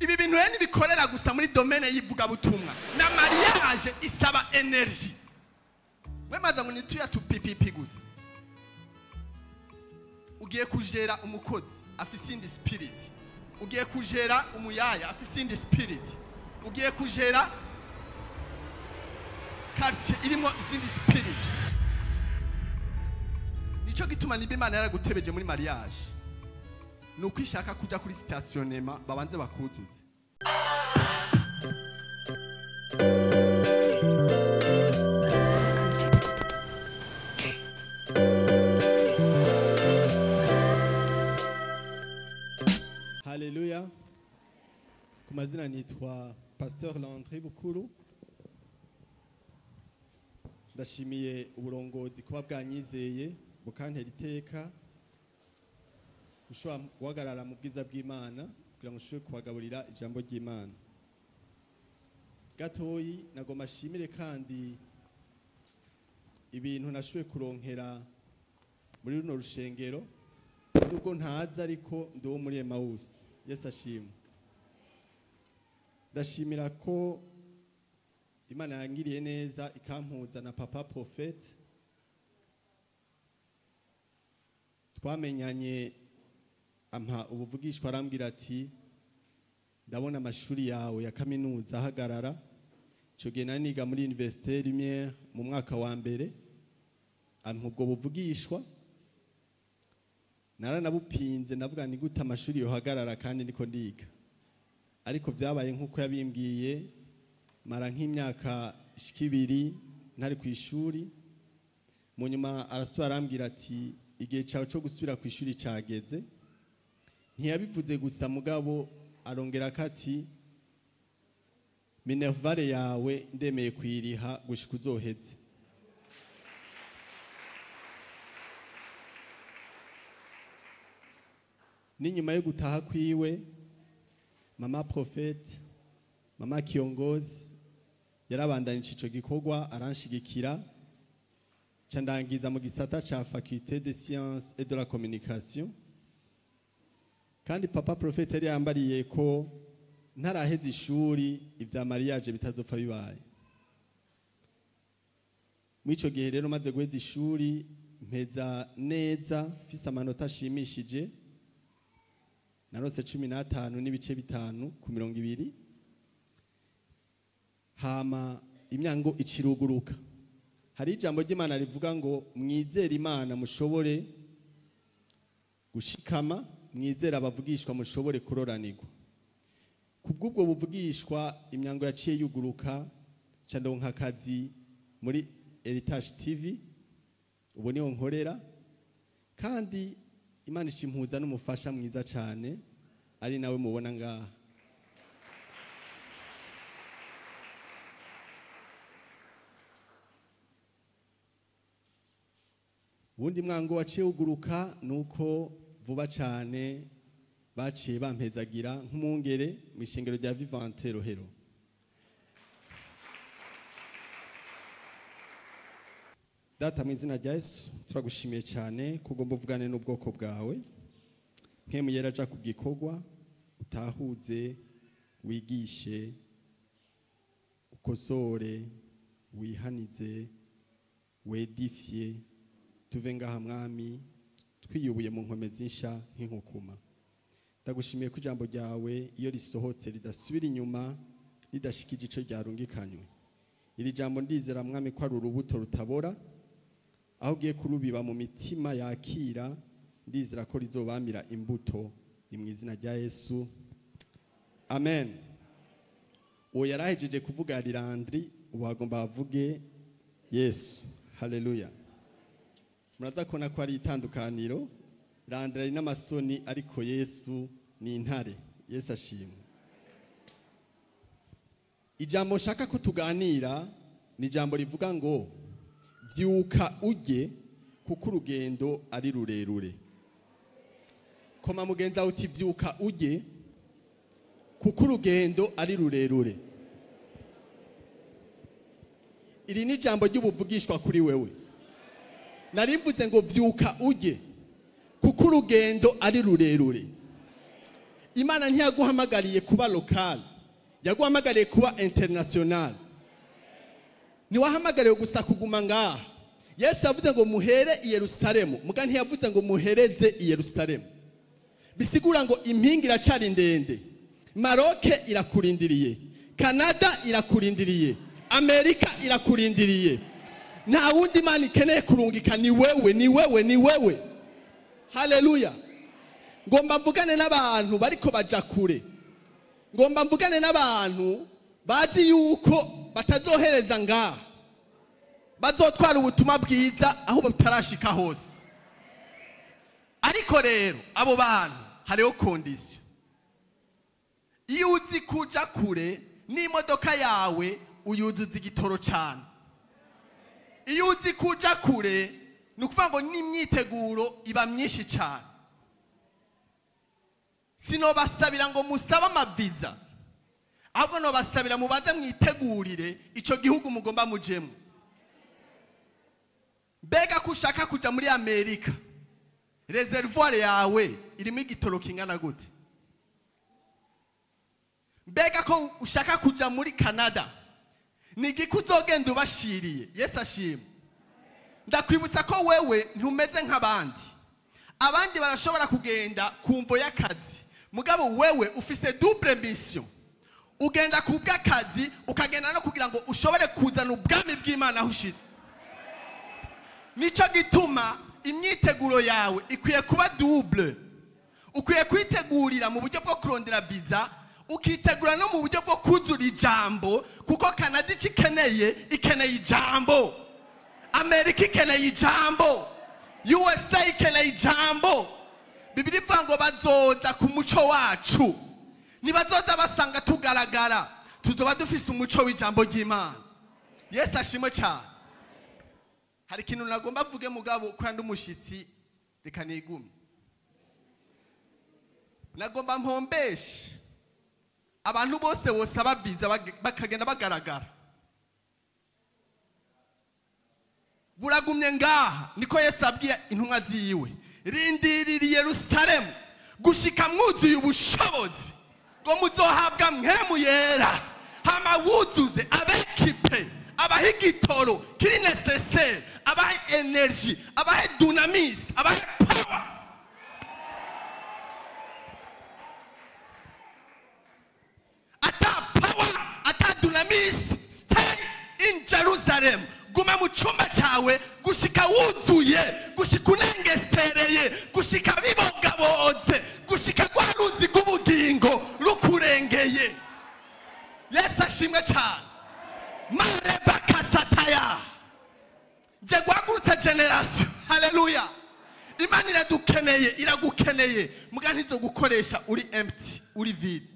Ibi bintu rero ntibikorera gusa muri domaine y'ivugabutumwa, na mariage isaba energy. We maza ngo nituya tu PPP gusa. Ugiye kujera umukozi afise indi spirit, ugiye kujera umuyaya afise indi spirit, ugiye kujera quartier irimo izindi spirit. Nico gituma niba Imana yaragutebeje muri mariage, nuko ishaka kuja kuri stationnement babanze bakuzuze. Haleluya. Ku mazina nitwa Pasteur Landry Bukuru. Ndashimiye uburongozi kuba bwanyizeye bukantera iteka ushobora guhagarara mu bwiza bw'Imana kugira ngo ushobore kubagaburira ijambo ry'Imana. Gatoyi nagomba ashimire kandi ibintu nashoboye kuronkera muri runo rushengero, nubwo ntaza ariko ndi uwo muri Emmaus. Yesu ashimwe. Ndashimira ko Imana yangiriye neza ikampuza na Papa Prophète. Twamenyanye ampa ubuvugishwa, arambwira ati ndabona amashuri yawe ya kaminuza ahagarara. Ico gihe nari niga muri Université Lumière mu mwaka wa mbere. Ampa ubwo buvugishwa, naranabupinze ndavuga ni gute amashuri yohagarara kandi niko ndiga. Ariko byabaye nkuko yabimbwiye, mara nk'imyaka ishika ibiri ntari ku ishuri. Mu nyuma arasubira arambwira ati igihe cyawe cyo gusubira ku ishuri cageze. Ntiyabivuze gusa mugabo arongera kati minervale yawe ndemeye kuyiriha gushika uzoheze. N'inyuma yo gutaha kwiwe, Mama Prophète, Mama Kiongozi yarabandanije ico gikorwa aranshigikira, ca ndangiza mu gisata ca Faculté des Sciences et de la Communication. Kandi Papa Prophète yari yambariye ko ntaraheza ishuri ivya mariage bitazopfa bibaye. Muri ico gihe rero maze guheza ishuri mpeza neza mfise amanota ashimishije, narose 15.5 ku 20. Hama imyango iciruguruka. Hari ijambo ry'Imana rivuga ngo mwizere Imana mushobore gushikama, mwizere abavugishwa mushobore kuroranirwa. Kubw'ubwo buvugishwa imyango yaciye yuguruka, ca ndonka akazi muri Heritage TV, ubu niho nkorera. Kandi Imana ishimpuza n'umufasha mwiza cyane ari nawe mubona ngaha. Wundi mwango waciye uguruka nuko vuba cyane baciye bampezagira nk'umwungere mu ishengero rya Vivante Rohero. Data mu izina rya Yesu turagushimiye cyane kugomba uvugane n'ubwoko bwawe. Nkemu yera aja kugikorwa, utahuze, wigishe, ukosore, wihanize, wedifye, tuve ngaha mwami twiyubuye mu nkomezi nsha nk'inkukuma. Ndagushimiye ko ijambo ryawe iyo risohotse ridasubira inyuma ridashikije ico ryarungikanywe. Iri jambo ndizera mwami ko ari urubuto rutabora, aho ugiye kurubiba mu mitima yakira, ndizera ko rizobamira imbuto. Ni mu izina rya Yesu, amen. Uwo yarahejeje kuvuga Landry, ubu agomba avuge Yesu. Haleluya. Muraza kubona ko ari itandukaniro. Landry ari n'amasoni ariko Yesu ni intare. Yesu ashimwe. Ijambo nshaka ko tuganira ni ijambo rivuga ngo vyuka ujye kuko urugendo ari rurerure. Koma mugenza uti vyuka ujye kuko urugendo ari rurerure. Iri ni ijambo ry'ubuvugishwa kuri wewe. Narimvuze ngo vyuka ujye kuko urugendo ari rurerure. Imana ntiyaguhamagariye kuba local, yaguhamagariye kuba international. Ntiwahamagariwe gusa kuguma ngaha. Yesu yavuze ngo muhere i Yerusalemu, muga ntiyavuze ngo muhereze i Yerusalemu. Bisigura ngo impinga iracari ndende. Maroc irakurindiriye, Canada irakurindiriye, Amerika irakurindiriye. Nta wundi Imana ikeneye kurungika, ni wewe, ni wewe, ni wewe. Haleluya. Ngomba mvugane n'abantu bariko baja kure. Ngomba mvugane n'abantu bazi yuko batazohereza ngaha, bazotwara ubutumwa bwiza aho batarashika hose. Ariko rero abo bantu hariho condition. Iyo uzi kuja kure n'imodoka yawe uyuzuza igitoro cyane. Iyo uzi kuja kure ni ukuvuga ngo n'imyiteguro iba myinshi cyane. Sinobasabira ngo musabe amaviza, ahubwo nobasabira mubaze mwitegurire ico gihugu mugomba mujemo. Mbega ko ushaka kuja muri Amerika, réservoir yawe irimo igitoro kingana gute? Mbega ko ushaka kuja muri Canada, ni igiki uzogenda ubashiriye? Yesu ashimwe. Ndakwibutsa ko wewe ntumeze nk'abandi. Abandi barashobora kugenda ku mvo y'akazi, mugabo wewe ufise double mission. Ugenda ku bw'akazi, ukagenda no kugira ngo ushobore kuzana ubwami bw'Imana aho ushitse. Nico gituma imyiteguro yawe ikwiye kuba double. Ukwiye kwitegurira mu buryo bwo kurondera visa, ukitegura no mu buryo bwo kuzura ijambo, kuko Canada ico ikeneye, ikeneye ijambo. Amerika ikeneye ijambo, USA ikeneye ijambo. Bibiliya ivuga ngo bazoza ku muco wacu. Ntibazoza basanga tugaragara, tuzoba dufise umuco w'ijambo ry'Imana. Yesu ashimwe cyane. Hari ikintu nagomba mvuge, mugabo ko ndi umushitsi reka nigume. Nagomba mpombeshe abantu bose bosaba visa bakagenda bagaragara. Buragumye ngaha, niko Yesu abwiye intumwa ziwe, rindirira Yerusalemu gushika mwuzuye ubushobozi ngo muzohabwa Mpwemu Yera, hama wuzuze abekipe, abahe igitoro kiri nécessaire, abahe énergie, abahe dunamis, abahe power. Ata power, ata dunamis, stay in Jerusalem. Guma mu cyumba cyawe gushika wuzuye, gushika unengesereye, gushika bibogabotse, gushika rwa ruzi rw'ubugingo rukurengeye. Yesu ashimwe cyane. Marebakasataya nje guhagurutsa génération. Haleluya. Imana iradukeneye, iragukeneye, muga ntizo gukoresha uri empty, uri vide.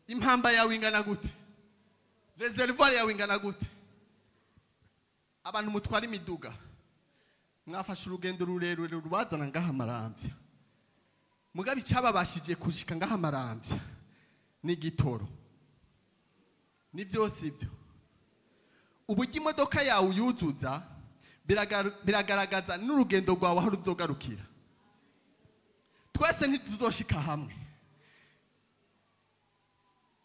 Impamba yawe ingana gute? Réservoir yawe ingana gute? Abantu mutwara imiduga mwafashe urugendo rurerure rubazana ngaha Maramvya, mugabe icyababashije kushika ngaha Maramvya ni igitoro, ni byose ibyo. Uburyo imodoka yawe uyuzuza biragaragaza n'urugendo rwawe aho ruzogarukira. Twese ntituzoshika hamwe,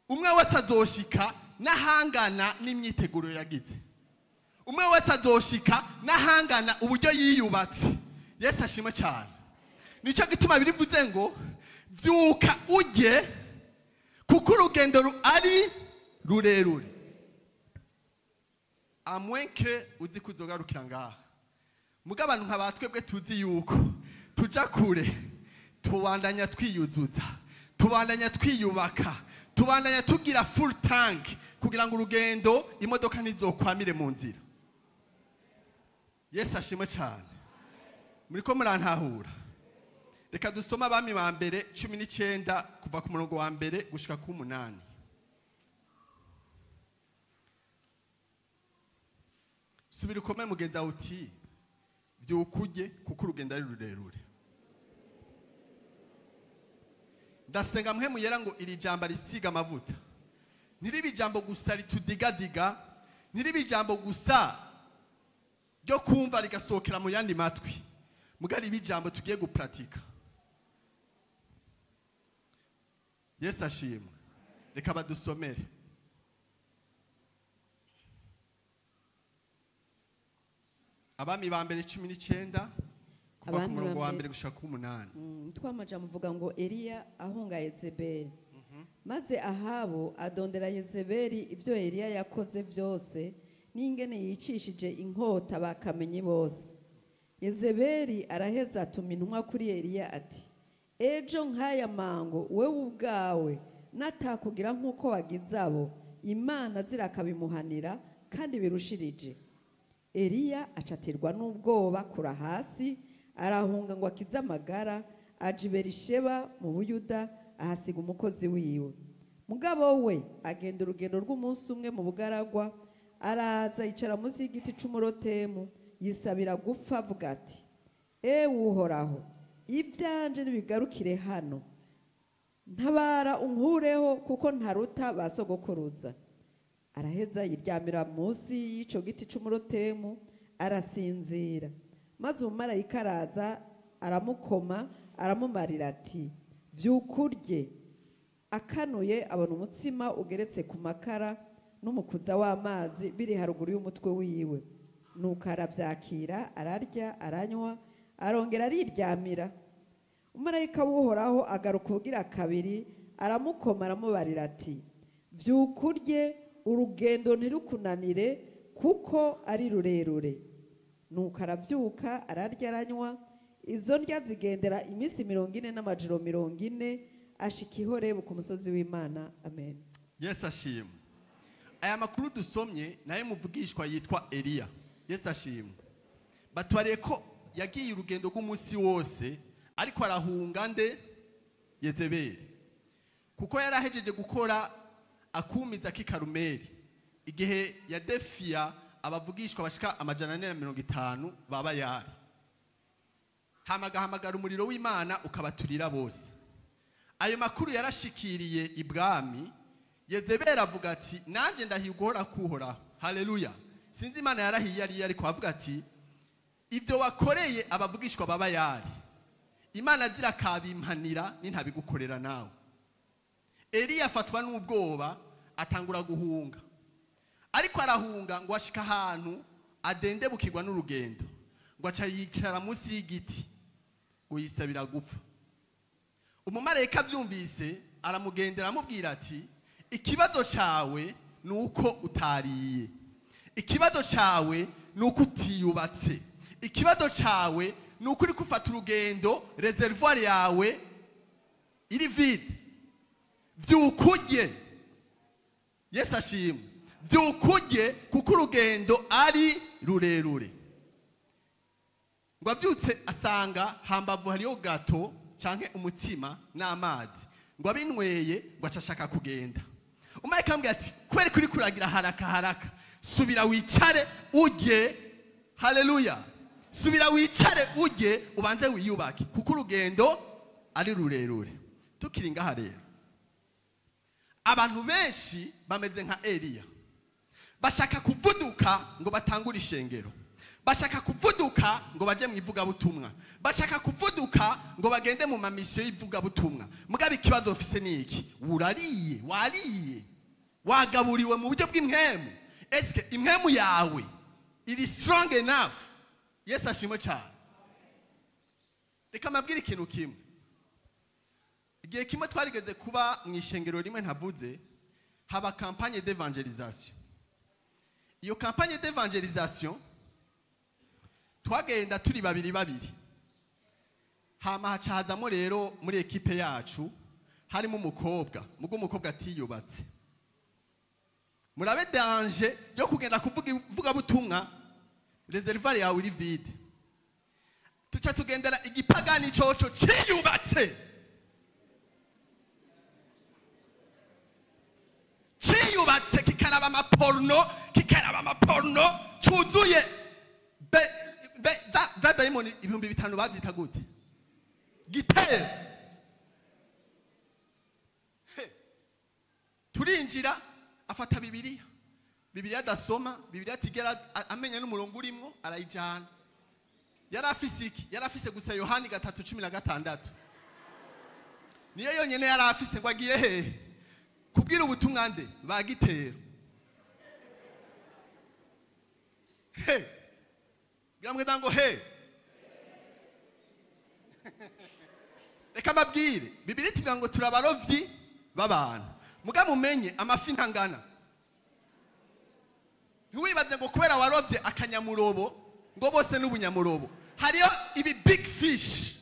umwe wese azoshika n'ahangana n'imyiteguro yagize, umwe wese azoshika n'ahangana uburyo yiyubatse. Yesu ashimwe cyane. Nicyo gituma birivuze ngo vyuka ujye, kuko urugendo ari rurerure. À moins que uzi kuzogarukira ngaha. Muga abantu nka batwebwe tuzi yuko tuja kure, tubandanya twiyuzuza, tubandanya twiyubaka, tubandanya tugira full tank kugira ngo urugendo imodoka ntizokwamire mu nzira. Yesu ashimwe cyane. Muriko murantahura? Reka dusome Abami ba Mbere 19 kuva ku murongo wa mbere gushika ku 8. Subira ukome mugenzi wawe uti vyuka urye, kuko urugendo ari rurerure. Ndasenga Mpwemu Yera ngo iri jambo risiga amavuta, ntiribe ijambo gusa ritudigadiga, ntiribe ijambo gusa ryo kumva rigasohokera mu yandi matwi, mugari ibi ijambo tugiye gupratika. Yesu ashimwe. Reka badusomere. Abami ba mbere 19 kuva ku murongo wa mbere gushika ku 8. Twamaja muvuga ngo Eliya ahunga Yezebeli. Maze Ahabu adondera Yezebeli ibyo Eliya yakoze byose n'ingene yicishije inkota bakamenye bose. Yezebeli araheza atuma intumwa kuri Eliya ati: ejo nk'aya mango wewe ubwawe natakugira nk'uko wagize abo, Imana zirakabimuhanira kandi birushirije. Eliya acatirwa n'ubwoba kura hasi, arahunga ngo akize amagara, aja i Berisheba mu Buyuda, ahasiga umukozi wiwe. Mugabo we agenda urugendo rw'umunsi umwe mu bugaragwa, araza yicara munsi y'igiti c'umurotemu, yisabira gupfa avuga ati: ewe Uhoraho, ibyanje nibigarukire hano, ntabara unkureho kuko ntaruta ba sogokuruza. Araheza yiryamira munsi y'ico giti c'umurotemu, arasinzira. Maze umumarayika araza aramukoma, aramumarira ati: vyuka urye. Akanuye abona umutsima ugeretse ku makara n'umukuza w'amazi biri haruguru y'umutwe wiwe. Nuko aravyakira, ararya, aranywa, arongera ariryamira. Umumarayika w'Uhoraho agaruka ubugira kabiri, aramukoma, aramubarira ati: vyuka urye, urugendo ntirukunanire kuko ari rurerure. Nuko aravyuka, ararya, aranywa. Izo ndya zigendera iminsi 40 n'amajoro 40, ashika i Horebu ku musozi w'Imana. Amen. Yesu ashimwe. Aya makuru dusomye nayo muvugishwa yitwa Eliya. Yesu ashimwe. Batwariye ko yagiye urugendo rw'umunsi wose ariko arahunga nde? Yezebeli. Kuko yarahejeje gukora akumiza k'ikarumeli igihe yadefiya abavugishwa bashika 450 baba yari. Hamagahamagara umuriro w'Imana ukabaturira bose. Ayo makuru yarashikiriye ibwami. Yezebeli avuga ati: nanje ndahiye uguhora kuhoraho. Haleluya. Sinzi Imana yarahiye ari ariko avuga ati: ibyo wakoreye abavugishwa baba yari, Imana zirakabimpanira nintabigukorera nawe. Eliya afatwa n'ubwoba atangura guhunga. Ariko arahunga ngo ashika ahantu adendebukirwa n'urugendo, ngo aca yicara munsi y'igiti ngo yisabira gupfa. Umumarayika abyumvise aramugendera amubwira ati: ikibazo cyawe nuko utariye, ikibazo cyawe nuko utiyubatse, ikibazo cyawe nuko uri gufata urugendo reservoir yawe iri vide. Vyuka urye. Yesu ashimwe. Vyuka urye kuko urugendo ari rurerure. Ngo abyutse asanga hambavu hariyo gato canke umutsima n'amazi, ngo abinyweye ngo acashaka kugenda. Umumarayika amubwira ati: kubera ko uri kuragira haraka haraka, subira wicare urye. Haleluya. Subira wicare urye, ubanze wiyubake kuko urugendo ari rurerure. Tukiri ngaha rero, abantu benshi bameze nka Eliya, bashaka kuvuduka ngo batangure ishengero, bashaka kuvuduka ngo baje mu ivugabutumwa, bashaka kuvuduka ngo bagende mu mamisiyo y'ivugabutumwa. Mugabe ikibazo ufise ni iki? Urariye, wariye, wagaburiwe mu buryo bw'impwemu. Eske impwemu yawe iri strong enough? Yesu ashimwe cyane. Reka mabwire ikintu kimwe. Igihe kimwe twarigeze kuba mu ishengero rimwe ntavuze, haba campagne d'evangelisation. Iyo campagne d'evangelisation twagenda turi babiri babiri. Hama hacazamo rero muri ekipe yacu harimo umukobwa, mugo umukobwa atiyubatse. Murabe danger yo kugenda kuvuga ivugabutumwa reservoir yawe iri vide. Tuca tugendera igipagani coco ciyubatse. Ciyubatse kikaraba amaporno, kikaraba amaporno cuzuye za dayimoni 5000 bazita gute? Gitero. Turinjira afata Bibiliya. Bibiliya adasoma, Bibiliya atigera amenya n'umurongo urimwo, arayijana. Yari afise iki? Yari afise gusa Yohani 3:16. Niyo yonyene yari afise ngo agiye hehe? Kubwira ubutumwa nde? Bagitero. He. Ngamwe ngo he. Reka mbabwire, Bibiliya itubwira ngo turabarovyi b'abantu. Muga mumenye amafi ntangana. Ntiwibaze ngo kubera warovye akanyamurobo ngo bose n'ubunyamurobo. Hariyo ibi big fish.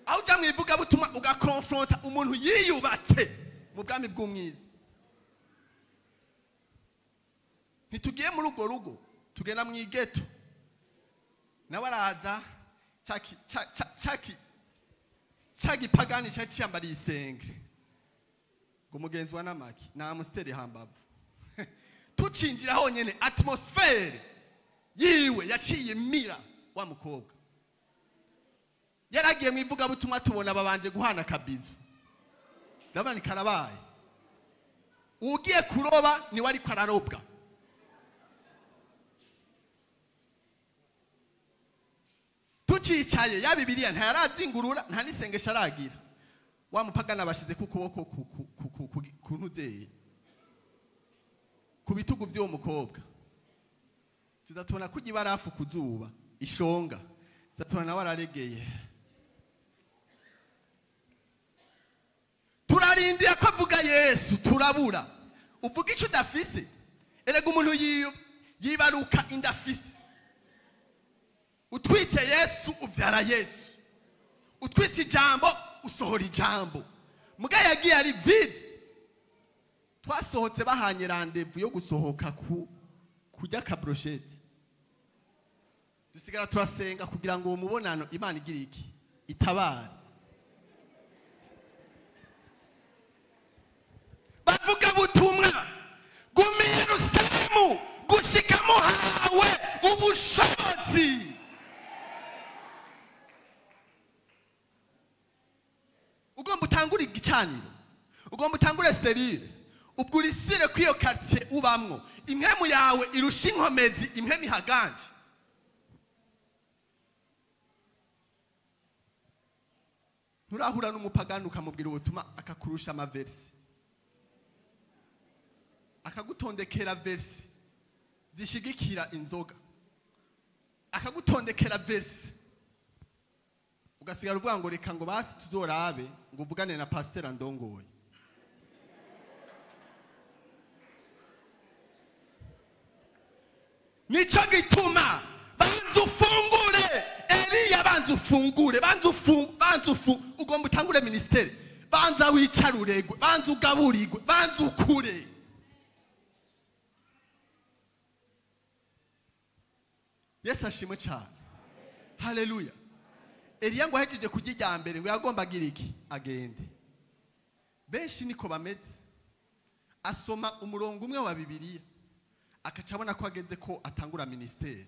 Aho uja mwivuga butuma ugakonfronta umuntu yiyubatse mu bwami bw'umwiza. Ntitugiye muri urwo rugo, tugenda mu igeto. Nawe araza ca gipagani cari ciyambariye isengere. Ngo mugenzi wa namaki na amusteri hambavu. Tucinjira honyene atmosphere yiwe yaciye mira wa mukobwa. Yaragiye mu ivuga butumwa tubona babanje guhana kabizo. Ndabani karabaye. Ugiye kuroba ni wari kwararobwa. Tucicaye ya Bibiliya ntayarazingurura nta nisengesha aragira. Wa mupagana bashize ku kuboko ku ntuzeye. Ku bitugu by'uwo mukobwa. Tuzatubona kujya kuzuba ishonga. Tuzatubona nawe araregeye. Turarindira ko avuga Yesu turabura. Uvuga ico udafise. Erega umuntu yibaruka indafise. Utwite Yesu uvyara Yesu. Utwite ijambo usohora ijambo. Muga yagiye ari vide. Twasohotse bahanye rendez-vous yo gusohoka ku kurya ka brochette. Dusigara turasenga kugira ngo uwo mubonano Imana igira iki? Itabare. Bavuga butumwa gumi Yerusalemu gushika muhawe ubushobozi. Ugomba utangure igicaniro, ugomba utangure serire, ubwo urisire kwiyo quartier ubamwo, impemu yawe irusha inkomezi impemu ihaganje. Nturahura n'umupagani ukamubwira ubutumwa akakurusha amaversi, akagutondekera versi zishigikira inzoga, akagutondekera versi, ugasigara uvuga ngo reka ngo basi tuzorabe ngo uvugane na pasteur andongoye. Nico gituma banza ufungure Eliya, banza ufungure, banza ugomba utangure ministere, banza wicaruregwe, banza ugaburirwe, banza ukure. Yesu ashimwe cyane. Haleluya. Eliya ngo ahejeje kurya irya mbere ngo yagomba agira iki? Agende. Benshi niko bameze. Asoma umurongo umwe wa Bibiliya akaca abona ko ageze ko atangura ministere.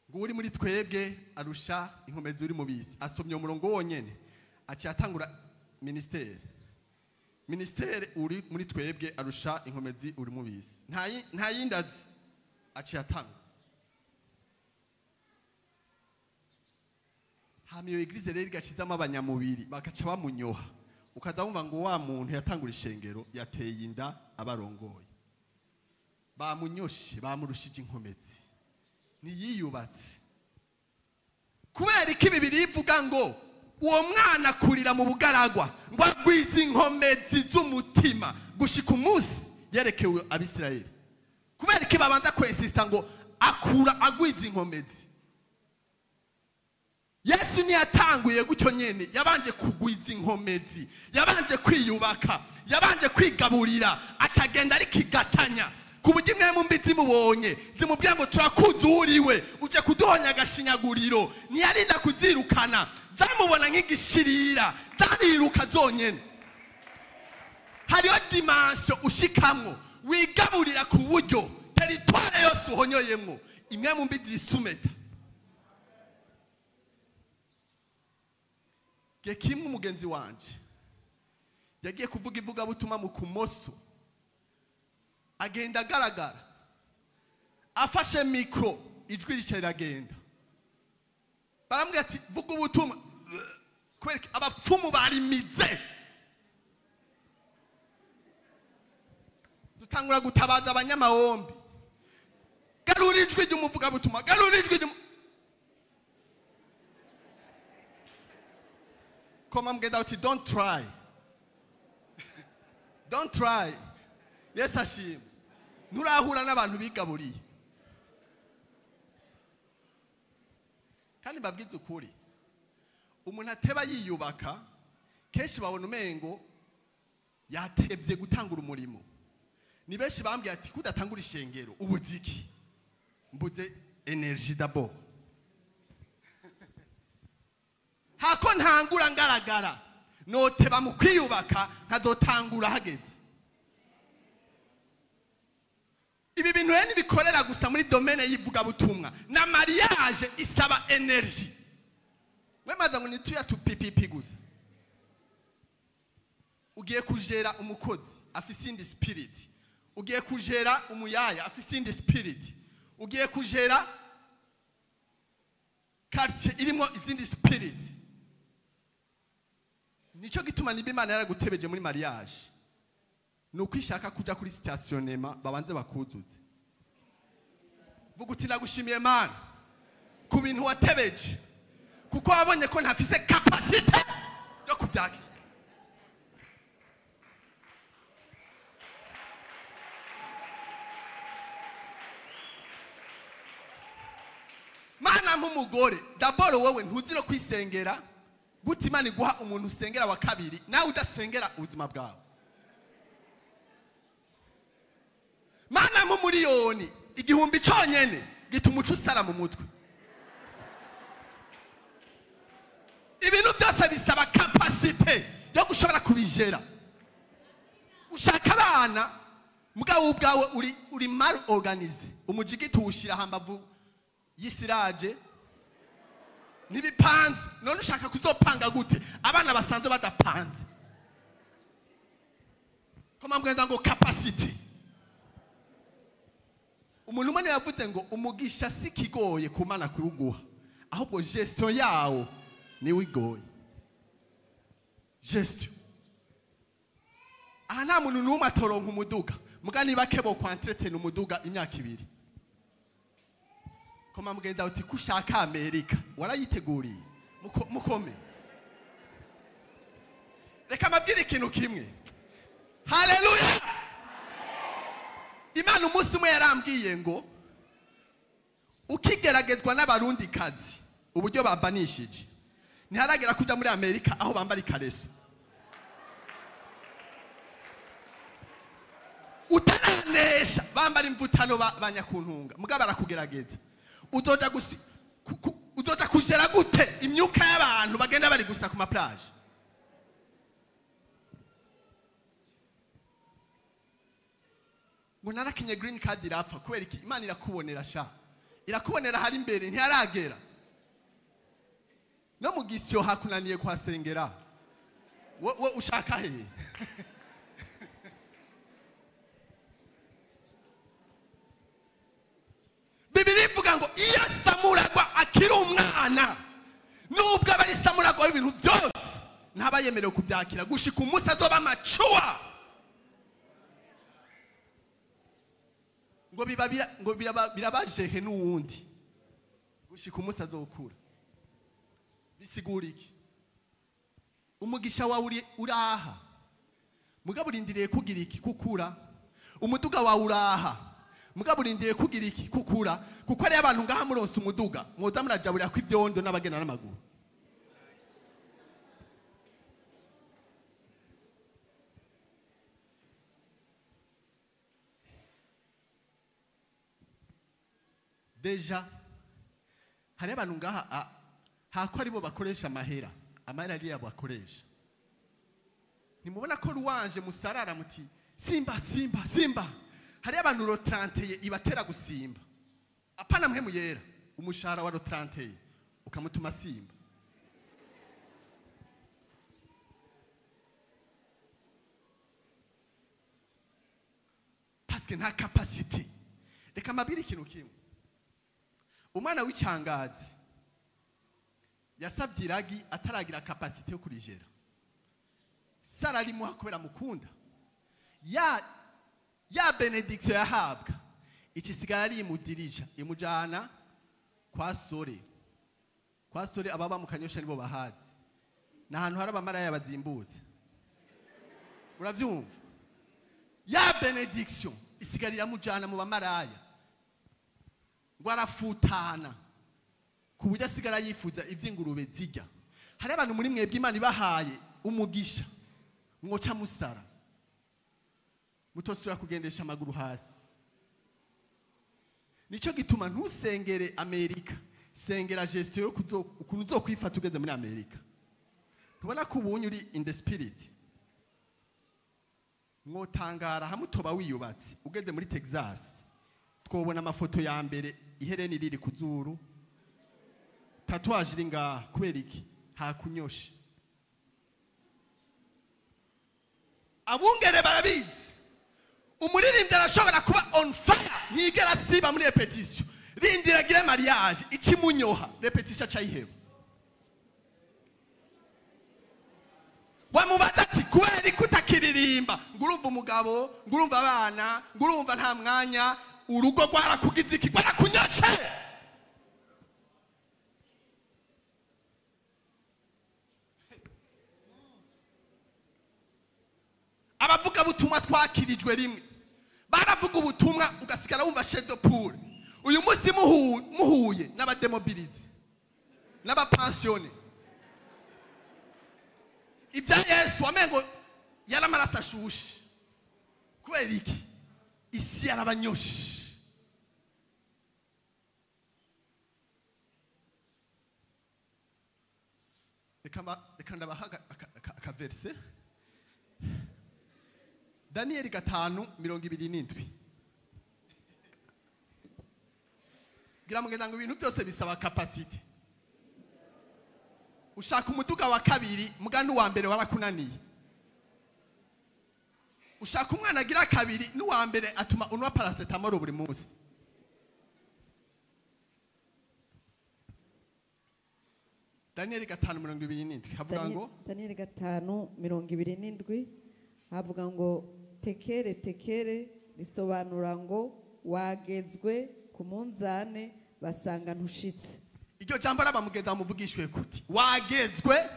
Ngo uri muri twebwe arusha inkomezi uri mu bisi. Asomye umurongo wonyene aciye atangura ministere. Ministere uri muri twebwe arusha inkomezi uri mu bisi. Nta yindi azi aciye atangura. Hama iyo eglise rero igacizamo abanyamubiri bakaca bamunyoha. Ukaza wumva ngo wa muntu yatangura ishengero yateye inda abarongoye. Bamunyoshe, bamurushije inkomezi. Ntiyiyubatse. Kubera iki Bibiliya ivuga ngo uwo mwana akurira mu bugaragwa ngo agwize inkomezi z'umutima gushika umunsi yerekewe Abisirayeli. Kubera iki babanza kwensista ngo akura agwize inkomezi? Yesu ntiyatanguye gutyo nyene, yabanje kugwiza inkomezi, yabanje kwiyubaka, yabanje kwigaburira, acagenda ari kigatanya. Ku buryo imwe mu mbi zimubonye zimubwira ngo turakuzuriwe uje kuduhonya agashinyaguriro, ntiyarinda kuzirukana, zamubona nk'igishirira, zariruka zonyene. Hariho dimension ushikamwo wigaburira ku buryo teritware yose uhonyoyemwo imwe mu mbi zisumeta. Kimwe umugenzi wanje yagiye kuvuga ivuga butuma mu kumoso, agenda agaragara afashe mikro, ijwi rica riragenda. Baramubwira ati vuga ubutumwa, Kubera abapfumu barimize. Dutangura gutabaza abanyamahombi. Garura ijwi ry'umuvugabutumwa, garura ijwi ry'umu Koma mgenda uti don't try. Don't try. Yesu ashimwe. Nturahura n'abantu bigaburiye. Kandi mbabwize ukuri, umuntu ateba yiyubaka kenshi babona umengo yatevye gutangura umurimo. Ni benshi bambwiye ati kudatangura ishengero ubuziki, mbuze energie d'abord. Hako ntangura ngaragara noteba mu kwiyubaka nkazotangura hageze. Ibi bintu rero nibikorera gusa muri domaine y'ivugabutumwa na mariage isaba energie. We maza ngo nituya tu PPP gusa. Ugiye kujera umukozi afise indi spirit, ugiye kujera umuyaya afise indi spirit, ugiye kujera quartier irimo izindi spirit. Nico gituma niba Imana yaragutebeje muri mariage, nuko ishaka kuja kuri stationnement babanze bakuzuze. Vuga uti nagushimiye Mana ku bintu watebeje, kuko wabonye ko ntafise capacité yo kubyakira. Mana nk'umugore d'abord wowe ntuzi no kwisengera gute Imana iguha umuntu usengera wa kabiri nawe udasengera ubuzima bwawe. Mana mu miliyoni igihumbi cyonyene gituma uca usara mu mutwe. Ibintu byose bisaba capacité yo gushobora kubijera. Ushaka abana mugabo ubwawe uri mal organisé, umujigiti uwushira hambavu y'isiraje ntibipanze. None ushaka kuzopanga gute abana basanzwe badapanze? Koma mbwenda ngo capacity. Umuntu umwe yavuze ngo umugisha si kigoye kumana kuruguha, ahubwo gestion yawo ni wigoye. Gestion. Aha nta muntu n'umwe atoronka umuduga, muga niba kebo kwa entretien umuduga imyaka ibiri. Koma mgenza uti kushaka Amerika warayiteguriye mukome. Reka mabwire ikintu kimwe. Haleluya. Imana umunsi umwe yarambwiye ngo ukigeragezwa n'abarundi kazi uburyo babanishije ntiharagera kuja muri Amerika aho bambara ikareso. Utaranesha bambara imvutano banyakuntunga mugabo barakugerageza. Uzoja gusi uzoja kujera gute imyuka y'abantu bagenda bari gusa ku ma plage? Ngo narakinye green card irapfa kubera iki? Imana irakubonera sha, irakubonera hari imbere ntiharagera. No mu gisyo hakunaniye kuhasengera wo ushaka he? Bibiri ivuga ngo iyo Samuragwa akiri umwana, nubwo aba ari Samuragwa w'ibintu byose ntaba yemerewe kubyakira gushika umunsi azoba macuwa. Ngo bibabira ngo birabajehe n'uwundi gushika umunsi azokura. Bisigura iki? Umugisha wawe uraha, mugabo urindiriye kugira iki? Kukura. Umuduga wawe uraha, mugabo urindiriye kugira iki? Kukura. Kuko ari abantu ngaha muronse umuduga mwoza murajaburira ko ibyondo n'abagenda n'amaguru. Deja hari abantu ngaha hako aribo bakoresha amahera, amahera ari yabo bakoresha. Nimubona ko ruwanje musarara muti simba simba simba. Hari abantu ro 31 ibatera gusimba. Apana mwe muyera umushahara wa ro 31 ukamutuma simba. Parce que nta capacité. Reka mabiri ikintu kimwe. Umwana w'icangazi Yasabye iragi ataragira capacité yo kurijera. Sara arimuha kubera mukunda. Ya benediction yahabwa ikisigara ari imudirija imujana kwa sore. Kwa sore ababa mu Kanyosha nibo bahazi. Na hantu hari abamaraya bazimbuze. Uravyumva? Ya benediction isigarira mujana mu bamaraya. Ngo arafutana ku buryo asigara yifuza ivy'ingurube zijya. Hari abantu muri mwebwe Imana ibahaye umugisha mwoca musara. Mutosura kugendesha amaguru hasi. Nico gituma ntusengere Amerika, sengera gestion yo ukuntu uzokwifata ugeze muri Amerika. Tubona ko ubunye uri in the spirit. Mwotangara hamwe utoba wiyubatse ugeze muri Texas. Twobona amafoto ya mbere ihereni riri kuzuru. Tatouage iri ngaha kubera iki? Hakunyoshe. Abungere barabizi. Umuririmbyi arashobora kuba on fire ntigera asiba muri repetition. Rindira gire mariage ikimunyoha repetition acayiheba. Wamubaza ati kubera iki utakiririmba? Ngurumva umugabo, ngurumva abana, ngurumva nta mwanya, urugo rwarakugize iki? Rwarakunyoshe. Abavuga butumwa twakirijwe rimwe. Baravuga ubutumwa ugasigara wumva chef de poule. Uyu munsi muhuye n'abademobilize n'abapensione. Ibya Yesu wamengo yaramarasa ashushe. Kubera iki? Isi yarabanyoshe. Reka ndabaha akaverse. Danieli 5:27. Gira mugenda ngo ibintu byose bisaba capacity. Ushaka umuduga wa kabiri mugani wa mbere warakunaniye. Ushaka umwana agira kabiri n'uwa mbere atuma unwa paracetamol buri munsi. Danieli 5:27 havuga ngo Danieli 5:27 havuga ngo tekere tekere risobanura ngo wagezwe ku munzane basanga ntushitse. Iryo jambo rabamugeza muvugishwe kuti wagezwe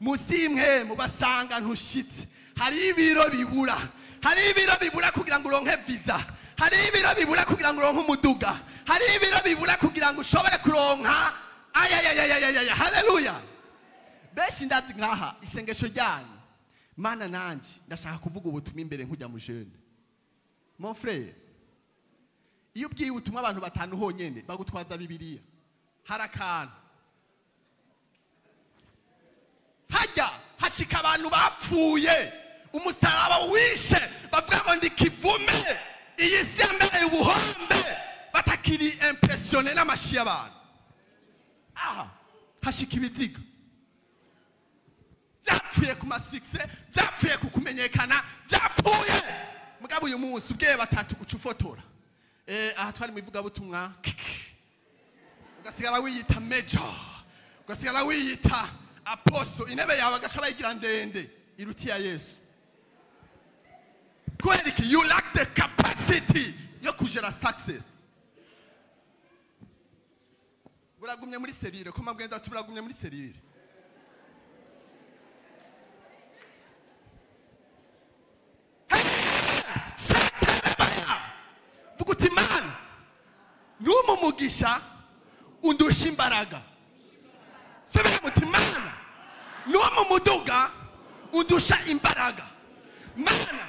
musimwe mubasanga ntushitse. Hari ibiro bibura, hari ibiro bibura kugira ngo uronke visa, hari ibiro bibura kugira ngo uronke umuduga, hari ibiro bibura kugira ngo ushobore kuronka ayayayayaya. Haleluya. Benshi ndazi nkaha isengesho ryanyu. Mana nanje ndashaka kuvuga ubutumwa imbere nkujya mu jeune. Mon frère, iyo ubwiye ubutumwa abantu batanu honyene bagutwaza Bibiliya. Hari akantu hajya hashika abantu bapfuye umusaraba wishe bavuga ngo ndi kivume, iyi si yambereye ubuhombe, batakiri impressionné n'amashi y'abantu. Aha hashika ibiziga byapfuye ku masikse, byapfuye ku kumenyekana, byapfuye. Mugabo uyu munsi ubwiye batatu uca ufotora. Aha twari mu ivugabutumwa, ugasigara wiyita major, ugasigara wiyita apostle, intebe yawe agaca bayigira ndende iruti ya Yesu. Kubera iki? You lack the capacity yo kujera success. Buragumye muri serire, ko mabwenza ati buragumye muri serire. Vuga uti Mana n'umumugisha undusha imbaraga. Subira muti Mana n'umumuduga undusha imbaraga. Mana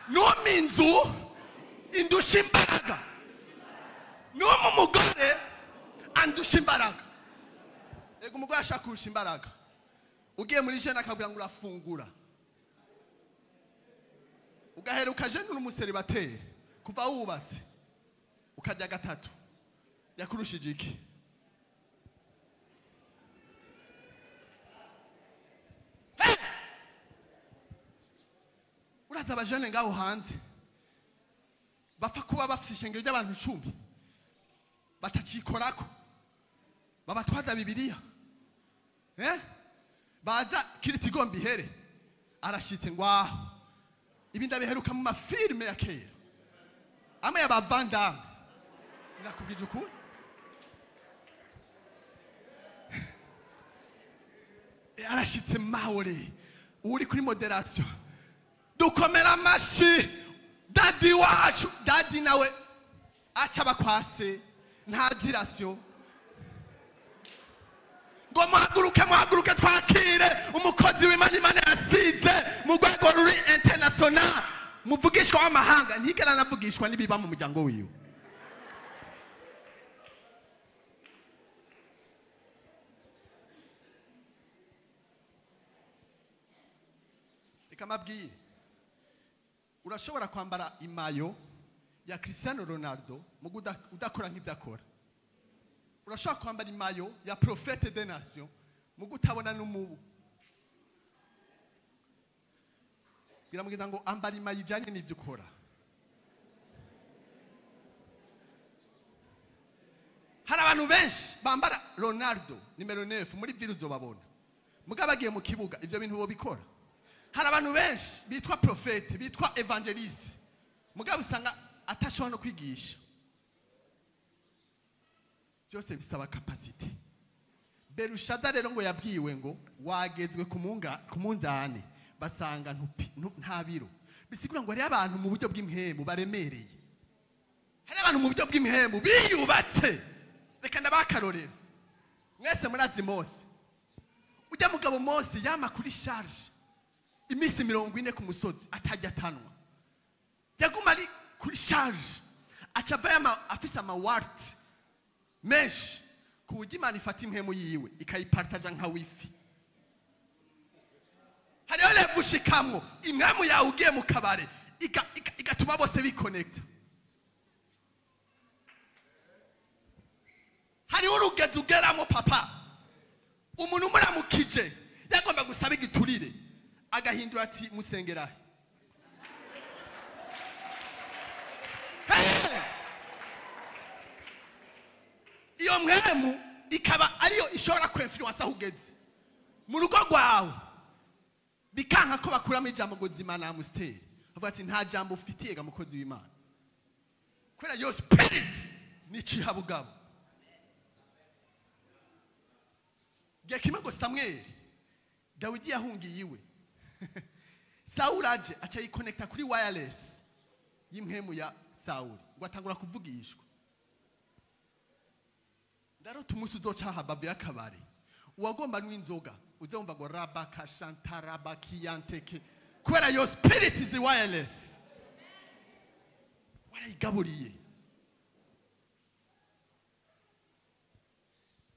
n'uminzu indusha imbaraga. N'umumugore andusha imbaraga. Ego umugore ashaka kurusha imbaraga. Ugiye muri jene akabwira ngo urafungura. Ugaheruka jene uri umuseribateri kuva wubatse ukajya gatatu yakurushije iki? Uraza abajene ngaho hanze bapfa kuba bafite ishengero ry'abantu 10 batacikorako babatwaza Bibiliya. Baza kiritigomba ihere arashitse ngo aho ibi ndabiheruka mu mafilme ya kera amwe y'abavandame nakubwije ukuri. Arashitse mahore uri kuri moderation dukomera amashi dadi wacu dadi nawe aca bakwase ntazirasyo ngo muhaguruke muhaguruke twakire umukozi w'Imana Imana yasize mu rwego ruri international muvugishwa w'amahanga ntigera navugishwa n'ibiba mu muryango wiwe. Reka mabwire, urashobora kwambara imayo ya Cristiano Ronaldo mugu udakora nk'ibyo akora. Urashobora kwambara imayo ya Prophète des Nations mugu utabona n'umubu. Biramubwira ngo ambara imayo ijanye n'ivyo ukora. Hari abantu benshi bambara Ronaldo nimero 9 muri ville uzobabona, mugabo bagiye mu kibuga ivyo bintu bo bikora. Hari abantu benshi bitwa prophète bitwa evangeliste mugabo usanga atashobora no kwigisha. Byose bisaba capacité. Belushaza rero ngo yabwiwe ngo wagezwe ku munzane basanga nta biro. Bisigura ngo hari abantu mu buryo bw'impemu baremereye, hari abantu mu buryo bw'impemu biyubatse. Reka ndabakarorero mwese murazi Mose. Ujya mugabo Mose yama kuri charge iminsi 40 ku musozi atajya atanwa, yaguma ari kuri charge aca ava afise amawart menshi ku buryo Imana ifata impemu yiwe ikayipartaja nka wifi. Hariho level ushikamwo impemu yawe ugiye mu kabare igatuma bose bikonekta. Hariho urugezo ugeramo papa umuntu umuramukije yagomba gusaba igiturire agahindura ati musengera. Iyo mpemu ikaba ariyo ishobora kwinfluence aho ugeze mu rugo rwawe, bikanka ko bakuramo ijambo ngo zimana amusteri avuga ati nta jambo ufitiye ga mukozi w'Imana, kubera yo spirit ni cihabugabo. Gihe kimwe ngo Samweli Dawidi yahungiye iwe, Sawuli aje aca yikonekta kuri wireless y'impemu ya Sawuli ngo atangura kuvugishwa. Ndarota umunsi uzoca habavu y'akabare uwagomba n'inzoga uzumva ngo rabaka shantarabakiyanteke, kubera yo spirit is wireless warayigaburiye.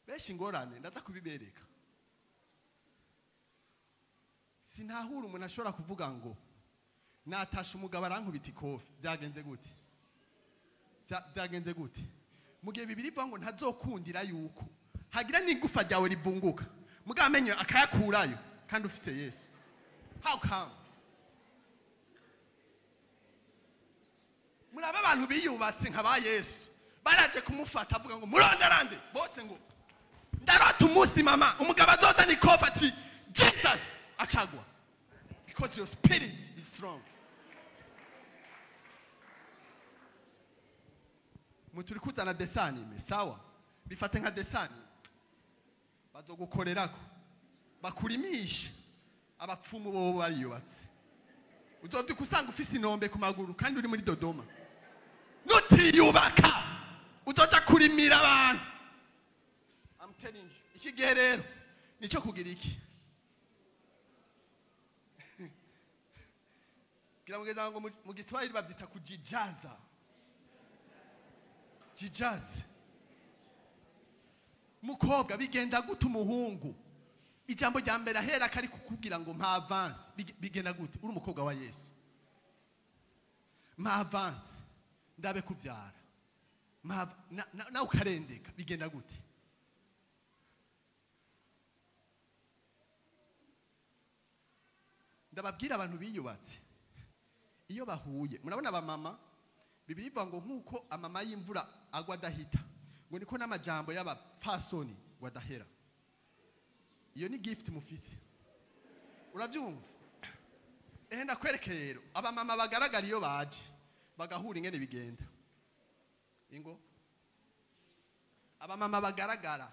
Benshi ingorane ndaza kubibereka. Sinahura umuntu ashobora kuvuga ngo natasha umugabo arankubita ikofi. Byagenze gute? Byagenze gute? Mu gihe bibiri ivuga ngo ntazokundira yuko hagira n'igufa ryawe rivunguka mugabo amenyo akayakurayo kandi ufise Yesu. How come? Muraba abantu biyubatse nka ba Yesu baraje kumufata avuga ngo murondarande bose ngo ndarota umunsi mama umugabo azozana ikofi ati Jesus achagwa, because your spirit is strong. Muturi kuzana desanime sawa, bifate nka desanime bazogukorerako bakurimisha abapfumu bo bariyubatse. Uzovyuka usanga ufise inombe ku maguru kandi uri muri Dodoma. Nutiyubaka uzoja kurimira abantu. I'm telling you, iki gihe rero nico kugira iki gira ngo mu Giswahili bavyita kujijaza. Jijaze. Mukobwa bigenda gute umuhungu ijambo rya mbere ahera kari kukubwira ngo mpa avance, bigenda gute uri umukobwa wa Yesu? Mpa avance ndabe kubyara, na ukarendeka, bigenda gute? Ndababwira abantu biyubatse iyo bahuye, murabona abamama Bibiliya ivuga ngo nkuko amama y'imvura agwa adahita ngo niko n'amajambo y'abapfasoni ngo adahera. Iyo ni gift mufise. Urabyumva? Ehe, ndakwereke rero abamama bagaragara iyo baje bagahura ingene bigenda. Ingo abamama bagaragara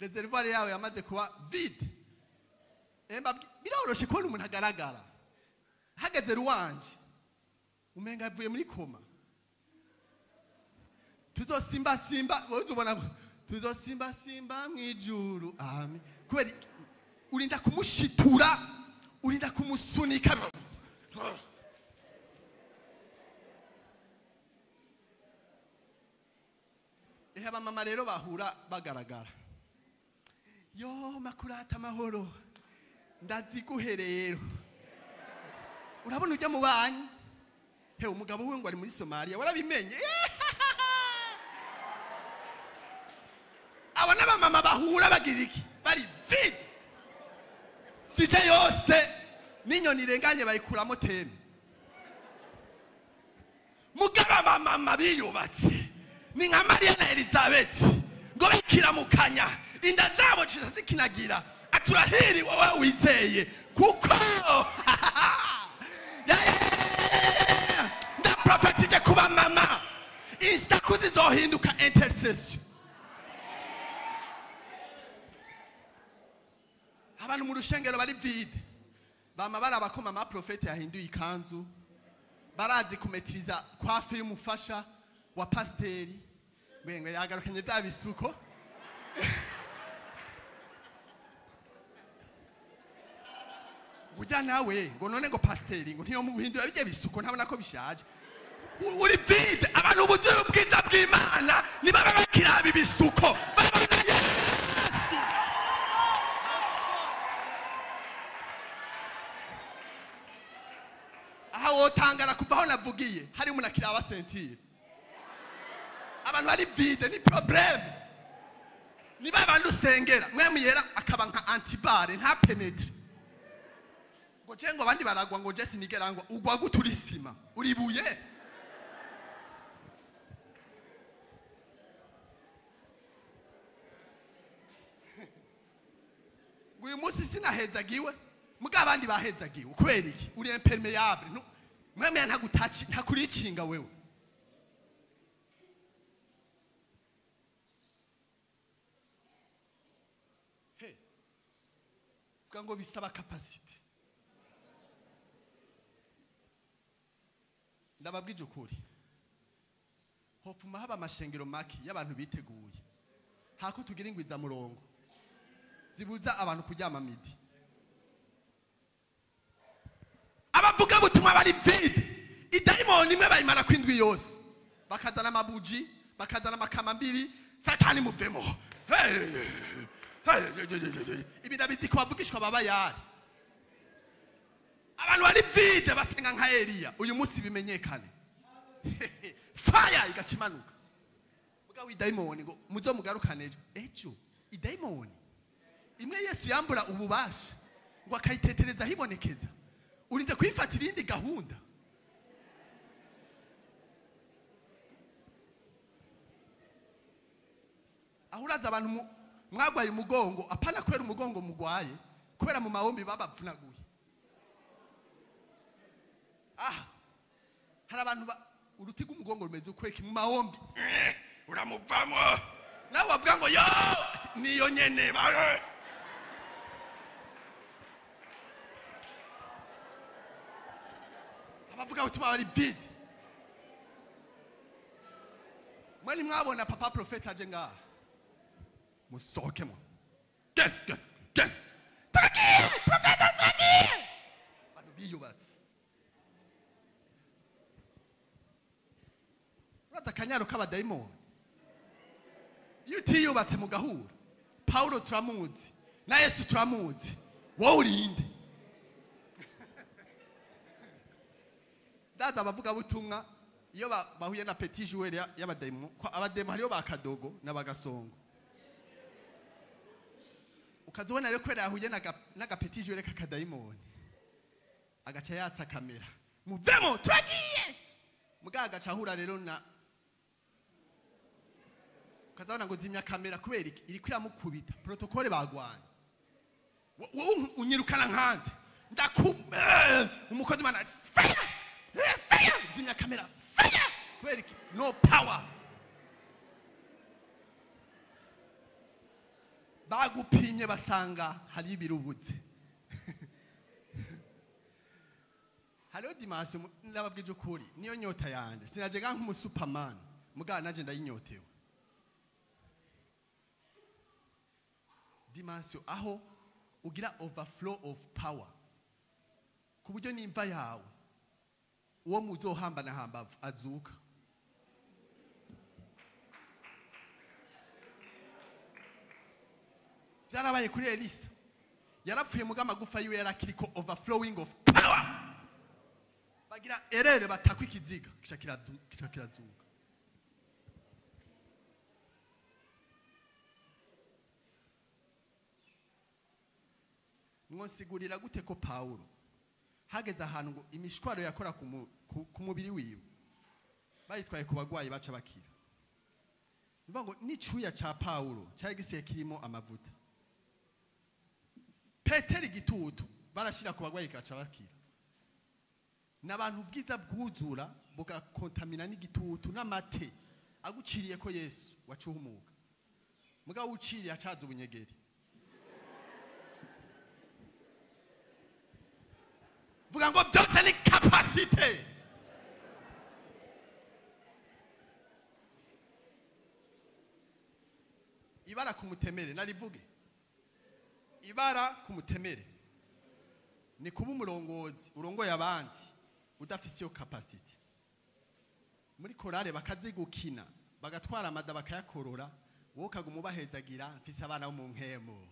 réservoir yawe yamaze kuba vide. Biroroshe kubona umuntu agaragara hageze ruwanje umenga avuye muri coma. Tuzosimba simba, wowe ubona tuzosimba simba mwijuru, amen. Kubera urinda kumushitura, urinda kumusunika. Ehe, abamama rero bahura bagaragara, yo makurata amahoro ndaziguhe rero. Urabona ujya mu banki, he umugabo we ngo ari muri Somalia, warabimenye. Abo n'abamama bahura bagira iki? Bari vide. Sije yose n'inyoni irenganye bayikuramo teme. Mugabo abamama biyubatse ni nka Mariya na Elizabeth, ngo bakiramukanya inda zabo zikinagira, aturahiri wowe wizeye kuko ndaprofetije kuba mama insaku zizohinduka intercession. Abantu mu rushengero bari vide, bama barabako mama profete yahinduye ikanzu, barazi kumetiriza kwafe y'umufasha wa pasteri, ngwe yagarukanye bya bisuko. Ujya nawe ngo none ngo pasteri ngo ntiyo muhindura bijye bisuko ntabona ko bishaje. Uri vide. Abantu buzuye ubwiza bw'Imana nibaba bakiraba ibisuko babona Yesu. Aha wotangara kuva aho navugiye hari umuntu akiraba sentire. Abantu bari vide ni problème. Niba abantu usengera mwe muyera akaba nka antibare nta penetre. Ngo je ngo abandi baragwa ngo je sinigera ngo ugwa guturisima uribuye. Uyu munsi sinahezagiwe muga abandi bahezagiwe kubera iki? Uri impermeable. Mwemwe ntagutaci ntakuricinga wewe. He ngo bisaba capacity. Ndababwije ukuri, hopfuma haba amashengero make y'abantu biteguye hako tugira ingwiza murongo zibuza abantu kuryama midi. Abavuga butumwa bari vide, idayimoni imwe bayimara kwindwi yose, bakazana amabuji, bakazana amakamambiri, satani muvemo. Ibi ndabizi ko bavugishwa baba yari. Abantu bari vide basenga nka Eliya, uyu munsi bimenyekane. Fire igacimanuka. Muga widayimoni ngo muzo mugarukane ejo. Idayimoni imwe Yesu yambura ububasha ngo akayitetereza hibonekeza. Urinze kwifatira indi gahunda. Aho uraza abantu mwagwaye umugongo, apana kubera umugongo mugwaye, kubera mu mahombi babavunaguye. Ah, hari abantu uruti rw'umugongo rumeze ukweki mu mahombi uramuvamo nawe wavuga ngo yo niyo nyene. Abavuga ubutumwa bari vide. Mwari mwabona papa profete aje ngaha, musohokemo. Gen gen gen turagiye profete turagiye. Abantu biyubatse. Uraza akanyaro k'abadayimoni iyo utiyubatse mugahura. Paulo turamuzi na Yesu turamuzi, wowe urinde. Ndaza abavuga butumwa iyo bahuye na petit joueur y'abadayimoni, ko abademo hariyo bakadogo n'abagasongo. Ukazobona rero kwera yahuye n'aga petit joueur k'akadayimoni, agaca yatsa kamera, muvemo turagiye. Muga agaca ahura rero na ukazabona ngo zimya kamera kubera iki? Iriko iramukubita protocole bagwanye. Wowe unyirukana nkande ndaku umukozi mana fire fire zimya kamera fire kubera iki? No power. Bagupimye basanga hari ibirubuze. Hariho dimension ndababwije ukuri, niyo nyota yanje. Sinaje ga nk'umu superman, mugabo naje ndayinyotewe. Dimension aho ugira overflow of power, ku buryo nimva yawe uwo muzohamba na hambavu azuka. Byarabaye kuri Elisa, yarapfuye muga amagufa yiwe yarakiriko overflowing of power. Bagira erere batakwa ikiziga kica kirazuka. Mwonsigurira gute ko Paulo hageze ahantu ngo imishwaro yakora ku mubiri wiwe bayitwaye ku bagwayi baca bakira. Bivuga ngo n'icuya ca Paulo cyari gisiye kirimo amavuta. Peteri igitutu barashira ku bagwayi gaca bakira. N'abantu ubwiza bwuzura bugakontamina n'igitutu n'amate aguciriye ko Yesu wacuhumuka. Mugabo uciriye acaza ubunyegeri. Vuga ngo byose ni capacité. Ibara kumutemere narivuge. Ibara kumutemere ni kuba umurongozi urongoye abandi udafise iyo capacity. Muri korale bakazigukina bagatwara amada bakayakorora, wowe ukaguma ubahezagira mfise abana bo mu nkemo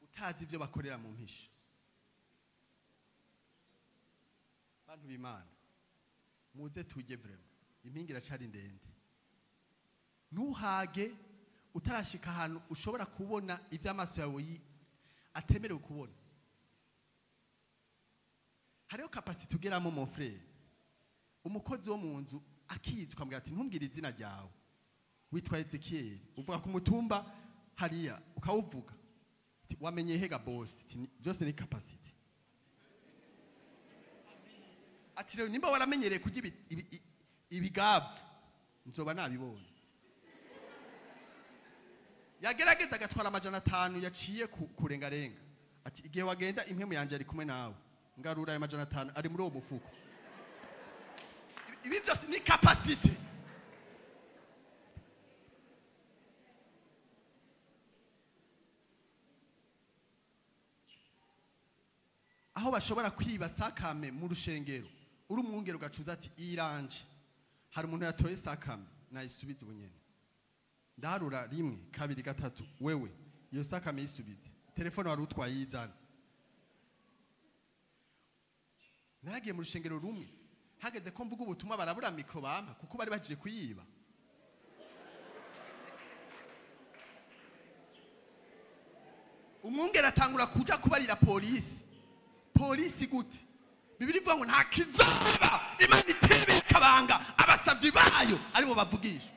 utazi ivyo bakorera mu mpisho. Bantu b'Imana muze tujye vraiment, impinga iracari ndende. Ntuhage utarashika ahantu ushobora kubona ivy'amaso yawe atemerewe kubona. Hariho capacity ugeramo mon frère. Umukozi wo mu nzu akizwa mbwira ati ntumbwire izina ryawe, witwa Ezekiel, uvuga ku mutumba hariya ukawuvuga, wamenye hega boss, byose ni capacity. Ati rero nimba waramenyereye kurya ibigavu nzoba nabibonye. Yagerageza agatwara 500 yaciye kurengarenga. Ati igihe wagenda impemu yanje ari kumwe nawe, ngarura ayo 500 ari muri uwo mufuko. Ibi byose ni capacity. Aho bashobora kwiba sakame mu rushengero, uri umwungero ugacuza ati iranje hari umuntu yatoye sakame nayisubize ubunyene. Ndarura 1 2 3 wewe iyo sakame yisubize, telefone wari utwaye yizana. Naragiye mu rushengero rumwe hageze ko mvuga ubutumwa barabura mikro bampa kuko bari bagiye kuyiba. Umwungere atangura kuja kubarira polisi. Polisi gute? Bibiri ivuga ngo nta kizoba Imana itebe ikabanga abasavyi bayo aribo bavugisha.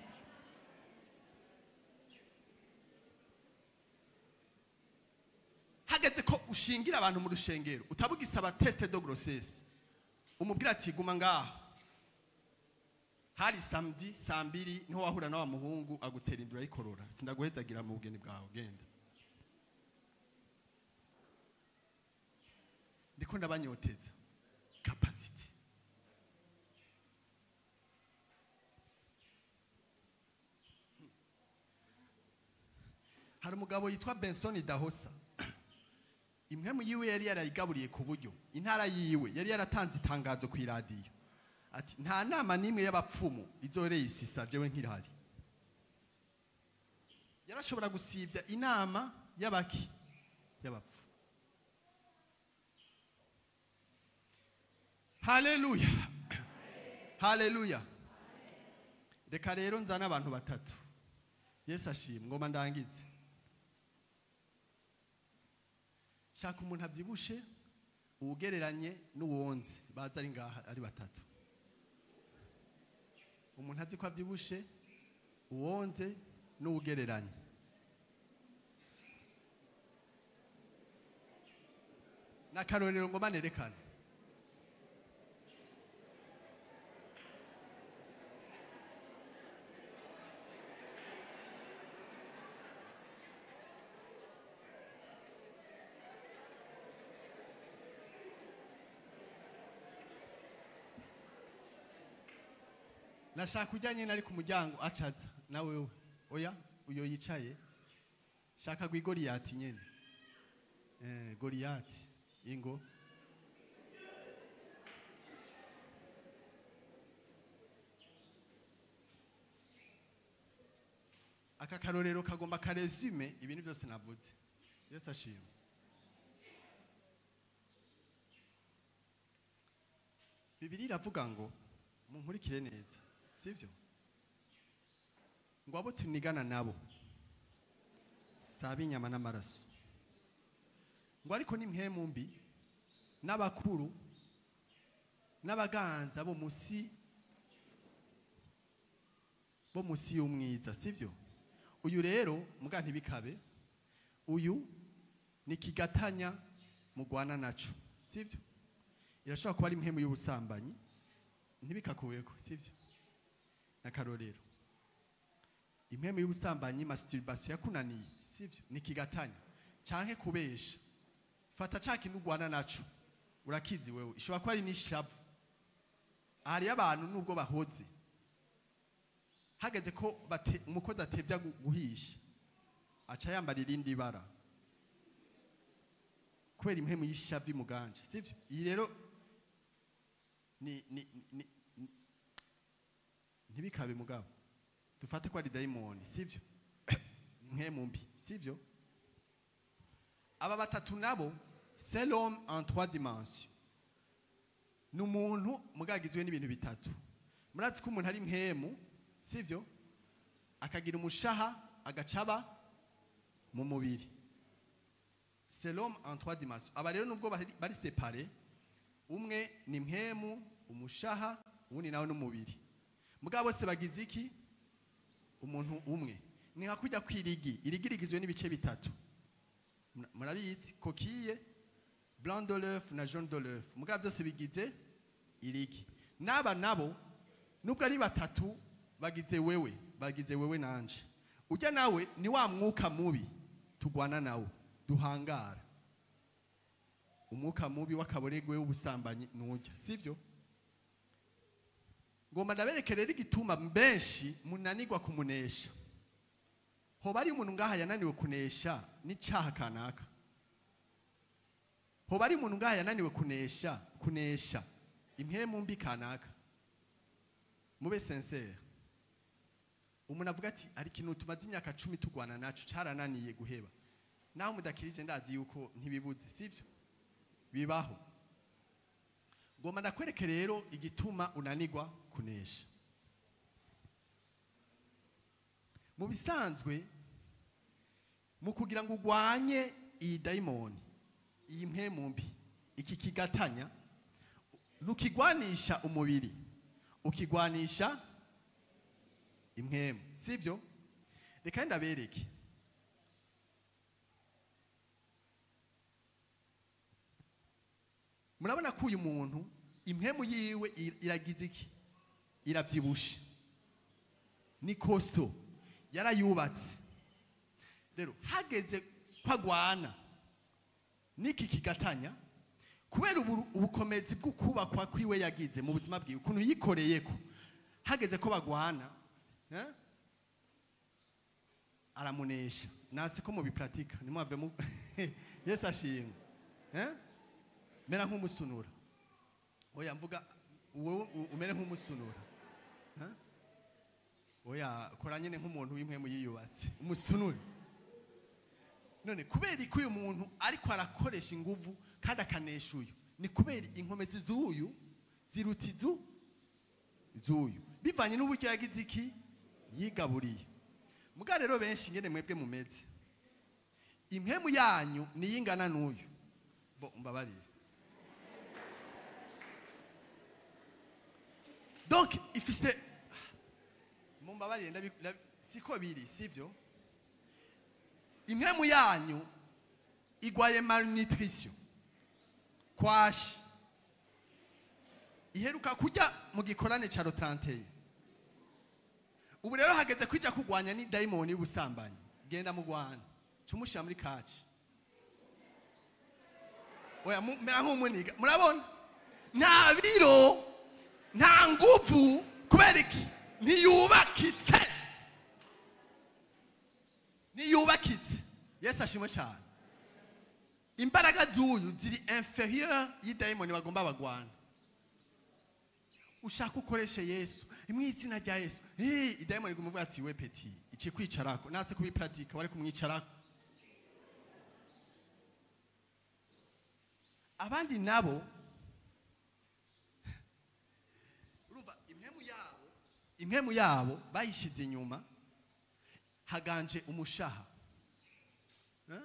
Hageze ko ushingira abantu mu rushengero utabugisaba test de grossesse, umubwira ati guma ngaha. Hari samedi saa 2 niho wahura na wa muhungu agutera indura yikorora, sindaguhezagira mu bugeni bwawe, genda. Ndiko ndabanyoteza capacity. Hari umugabo yitwa Benson Idahosa. Impwemu yiwe yari yarayigaburiye ku buryo intara yiwe yari yaratanze itangazo ku iradiyo ati nta nama nimwe y'abapfumu izoreyisisa jewe nkirahari. Yarashobora gusivya inama y'abaki y'abapfu. Haleluya, haleluya. Reka rero nzana abantu batatu. Yesu ashimwe, ngoma ndangize. Shaka umuntu avyibushe ugereranye n'uwonze, baza ari ngaha ari batatu. Umuntu azi ko avyibushe, uwonze n'ugereranye. N'akarorero ngoma nerekana. Nashaka ujya nyine ari ku muryango acaza nawe wewe oya uyo yicaye shaka gwi Goliyati nyene Goliyati ingo aka karorero kagomba karesume ibintu byose navuze. Yesu ashimwe. Bibiliya iravuga ngo munkurikire neza, sivyo? Ngo abo tunigana nabo sabe inyama n'amaraso, ngo ariko ni mpemu mbi n'abakuru n'abaganza bo musi y'umwiza, sivyo? Uyu rero muga ntibikabe, uyu ni kigatanya mugwana naco, sivyo? Irashobora kuba ari mpemu y'ubusambanyi, ntibikakubeko, sivyo? Nakarorero impemu y'ubusambanyi, masturbation yakunaniye, sivyo? Ni kigatanya canke kubesha. Fata ca kintu ugwana naco urakizi wewe, ishobora kuba ari n'ishavu. Hari abantu nubwo bahoze hageze ko umukozi atevya guhisha aca yambara irindi bara kubera impemu y'ishavu imuganje, sivyo? Iyi rero ni ntibikabe mugabo, dufate ko ari dayimoni, sivyo? Impemu mbi, sivyo? Aba batatu nabo c'est l'homme en trois dimensions. Ni umuntu mugagizwe n'ibintu bitatu. Murazi ko umuntu ari impemu, sivyo? Akagira umushaha agacaba mu mubiri. C'est l'homme en trois dimensions. Aba rero nubwo bari séparés, umwe ni impemu, umushaha, uwundi nawe n'umubiri. Mugabo bose bagize iki? Umuntu umwe. Ni nka kujya kwirigi, irigi rigizwe n'ibice bitatu. Murabizi, coquille, blanc de l'œuf na jaune de l'œuf. Mugabo byose bigize irigi. Naba nabo nubwo ari batatu bagize wewe, bagize wewe nanje. Ujya nawe ni wa mwuka mubi tugwana nawo, duhangara. Umwuka mubi w'akaboregwe w'ubusambanyi nujya, sivyo? Ngomba ndabereke rero igituma benshi munanirwa kumunesha. Hoba ari umuntu ngaha yananiwe kunesha n'icaha kanaka. Hoba ari umuntu ngaha yananiwe kunesha impemu mbi kanaka. Mube sincere. Umuntu avuga ati ari kintu tumaze imyaka 10 tugwana naco carananiye guheba. Naho mudakirije ndazi yuko ntibibuze, sivyo? Bibaho. Ngomba ndakwereke rero igituma unanirwa kunesha. Mu bisanzwe mu kugira ngo ugwanye iyi dayimoni, iyi mpemu mbi, iki kigatanya, ntukigwanisha umubiri, ukigwanisha impemu, sivyo? Reka ndabereke. Murabona ko uyu muntu impemu yiwe iragize iki? Iravyibushe. Ni costo. Yarayubatse. Rero hageze kwagwana niki kigatanya, kubera ubukomezi bw'ukubakwa kwiwe yagize mu buzima bwiwe, ukuntu yikoreyeko, hageze ko bagwana aramunesha. Nasi ko mubipratika nimwave mu Yesu ashimwe. Mera nk'umusunura. Oya mvuga wowe umere nk'umusunura. Oya kora nyene nk'umuntu w'impwemu yiyubatse, umusunure. None kubera ko uyu muntu ariko arakoresha inguvu kandi akanesha uyu, ni kubera inkomezi z'uyu ziruta z'uyu, bivanye n'uburyo yagize iki yigaburiye. Muga rero benshi ngene mwebwe mumeze, impwemu yanyu niyingana n'uyu. Bo mbabarire. Donc ifise, mumbabarire, siko biri, sivyo? Impwemu yanyu igwaye malnutrition. Kwashi iheruka kujya mu gikorane ca 31. Ubu rero hageze kwija kugwanya ni dayimoni y'ubusambanyi. Genda mugwana, cumushira muri kaci. Oya, mera nk'umuniga. Murabona nta biro, nta nguvu. Kubera iki? Ntiyubakitse, ntiyubakitse. Yesu ashimwe cyane. Imbaraga z'uyu ziri inférieur y'idayimoni bagomba bagwana. Ushaka ukoreshe Yesu, mu izina rya Yesu, idayimoni iguma ati: "We petit, iki kwicarako nase kubipratika wari kumwicarako." Abandi nabo, urumva impemu yabo bayishize inyuma, haganje umushaha. Eh?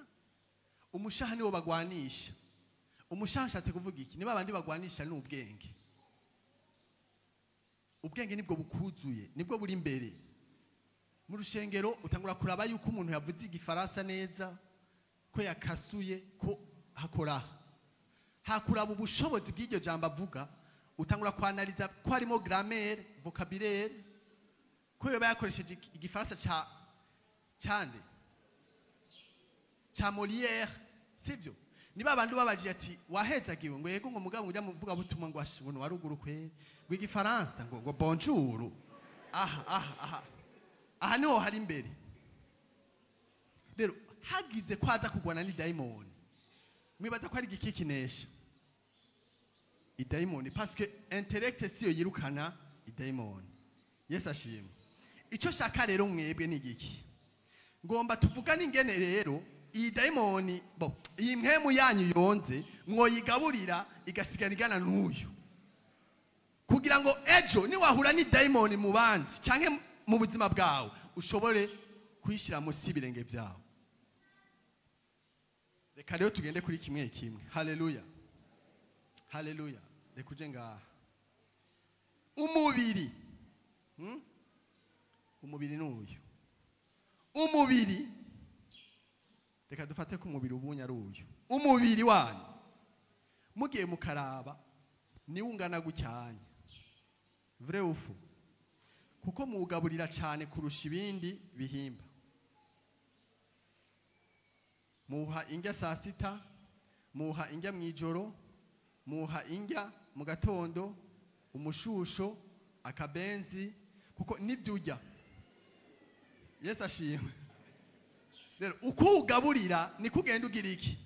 Umushaha niwo bagwanisha. Umushaha nshatse kuvuga iki? Niba abandi bagwanisha ni ubwenge. Ubwenge nibwo bukuzuye, nibwo buri imbere. Mu rushengero utangura kuraba yuko umuntu yavuze igifaransa neza, ko yakasuye, ko hakora hakuraba ubushobozi bw'iryo jambo avuga. Utangura kwanaliza ko harimo grammaire, vocabulaire, ko yoba yakoresheje igifaransa ca cande ca Molière, sivyo? Niba abantu babajije ati: "Wahezagiwe?" Ngo: "Yego." Ngo mugabo ujya muvuga butumwa ngo ashi ngo waruguru kwe, ngo igifaransa ngo bonjour. Aha aha aha aha niho hari imbere. Rero hagize ko aza kugwana ni dayimoni, mwibaza ko ari igiki kinesha idayimoni? Parce que intellect siyo yirukana idayimoni. Yesu ashimwe. Icyo shaka rero mwebwe ni igiki? Ngomba tuvugane ingene rero iyi dayimoni bo, iyi mpemu yanyu yonze, mwoyigaburira igasigara igana n'uyu, kugira ngo ejo niwahura n'idayimoni mu bandi canke mu buzima bwawe, ushobore kuyishyira munsi y'ibirenge byawe. Reka rero tugende kuri kimwe kimwe. Haleluya, haleluya. Reka uje ngaha. Umubiri, Umubiri ni uyu umubiri. Reka dufate ko umubiri ubunye ari uyu umubiri wanyu. Mugiye mukaraba niwo ungana gucyanya, vrai ou faux? Kuko muwugaburira cyane kurusha ibindi bihimba. Muha indya saa sita, muha indya mu ijoro, muha indya mu gatondo, umushusho, akabenzi, kuko nibyo urya. Yesu ashimwe. Rero uko ugaburira niko ugenda ugira iki?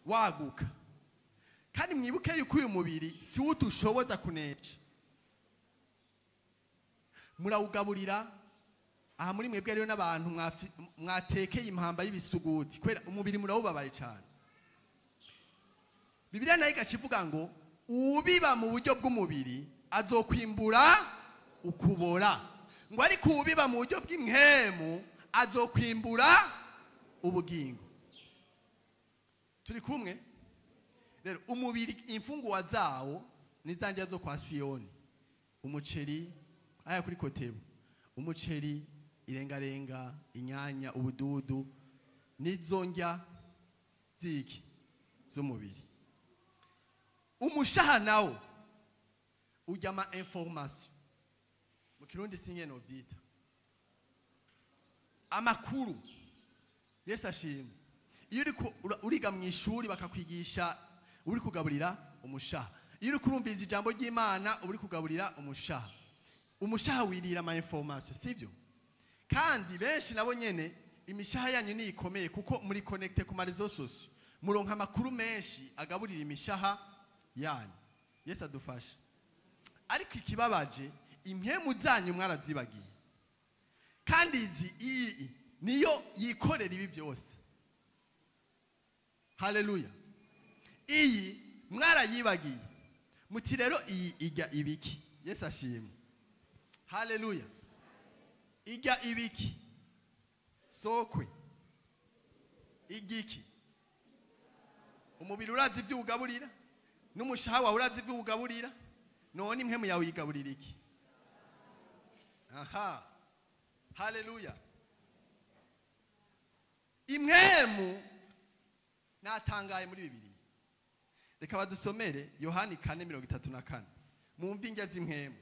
Waguka. Kandi mwibuke yuko uyu mubiri si wo utushoboza kunesha. Murawugaburira. Aha muri mwebwe rero n'abantu mwatekeye impamba y'ibisuguti, kubera umubiri murawubabaye cyane. Bibiliya nayo igaca ivuga ngo ubiba mu buryo bw'umubiri azokwimbura ukubora, ngo ariko ubiba mu buryo bw'impemu azokwimbura ubugingo. Turi kumwe? Rero umubiri, imfungurwa zawo ni za ndya zo kwa Siyoni: umuceri aya kuri kotebu, umuceri, irengarenga, inyanya, ubududu. Nizo ndya ziki? Z'umubiri. Umushaha nawo ujya ama information, mu Kirundi singe novyita amakuru. Yesu ashimwe. Iyo uriko uriga mu ishuri bakakwigisha, uri kugaburira umushaha. Iyo uri kurumviriza ijambo ry'Imana, uba uri kugaburira umushaha. Umushaha wirira ama information, sivyo? Kandi benshi nabo nyene imishaha yanyu ni ikomeye, kuko muri connecté ku ma réseaux sociaux, muronka amakuru menshi agaburira imishaha yanyu. Yesu adufashe. Ariko ikibabaje, impemu zanyu mwarazibagiye. Kandi izi iyi niyo yikorera ibi byose. Haleluya. Iyi mwarayibagiye. Muti rero iyi ijya ibiki? Yesu ashimwe. Haleluya. Ijya ibiki? Sokwe igiki? Umubiri urazi ibyo ugaburira, n'umushaha wawe urazi ibyo ugaburira. None impemu yawe yigaburira iki? Aha, haleluya. Impemu, natangaye muri Bibiri. Reka badusomere Yohani 4:34. Mumve indya z'impwemu.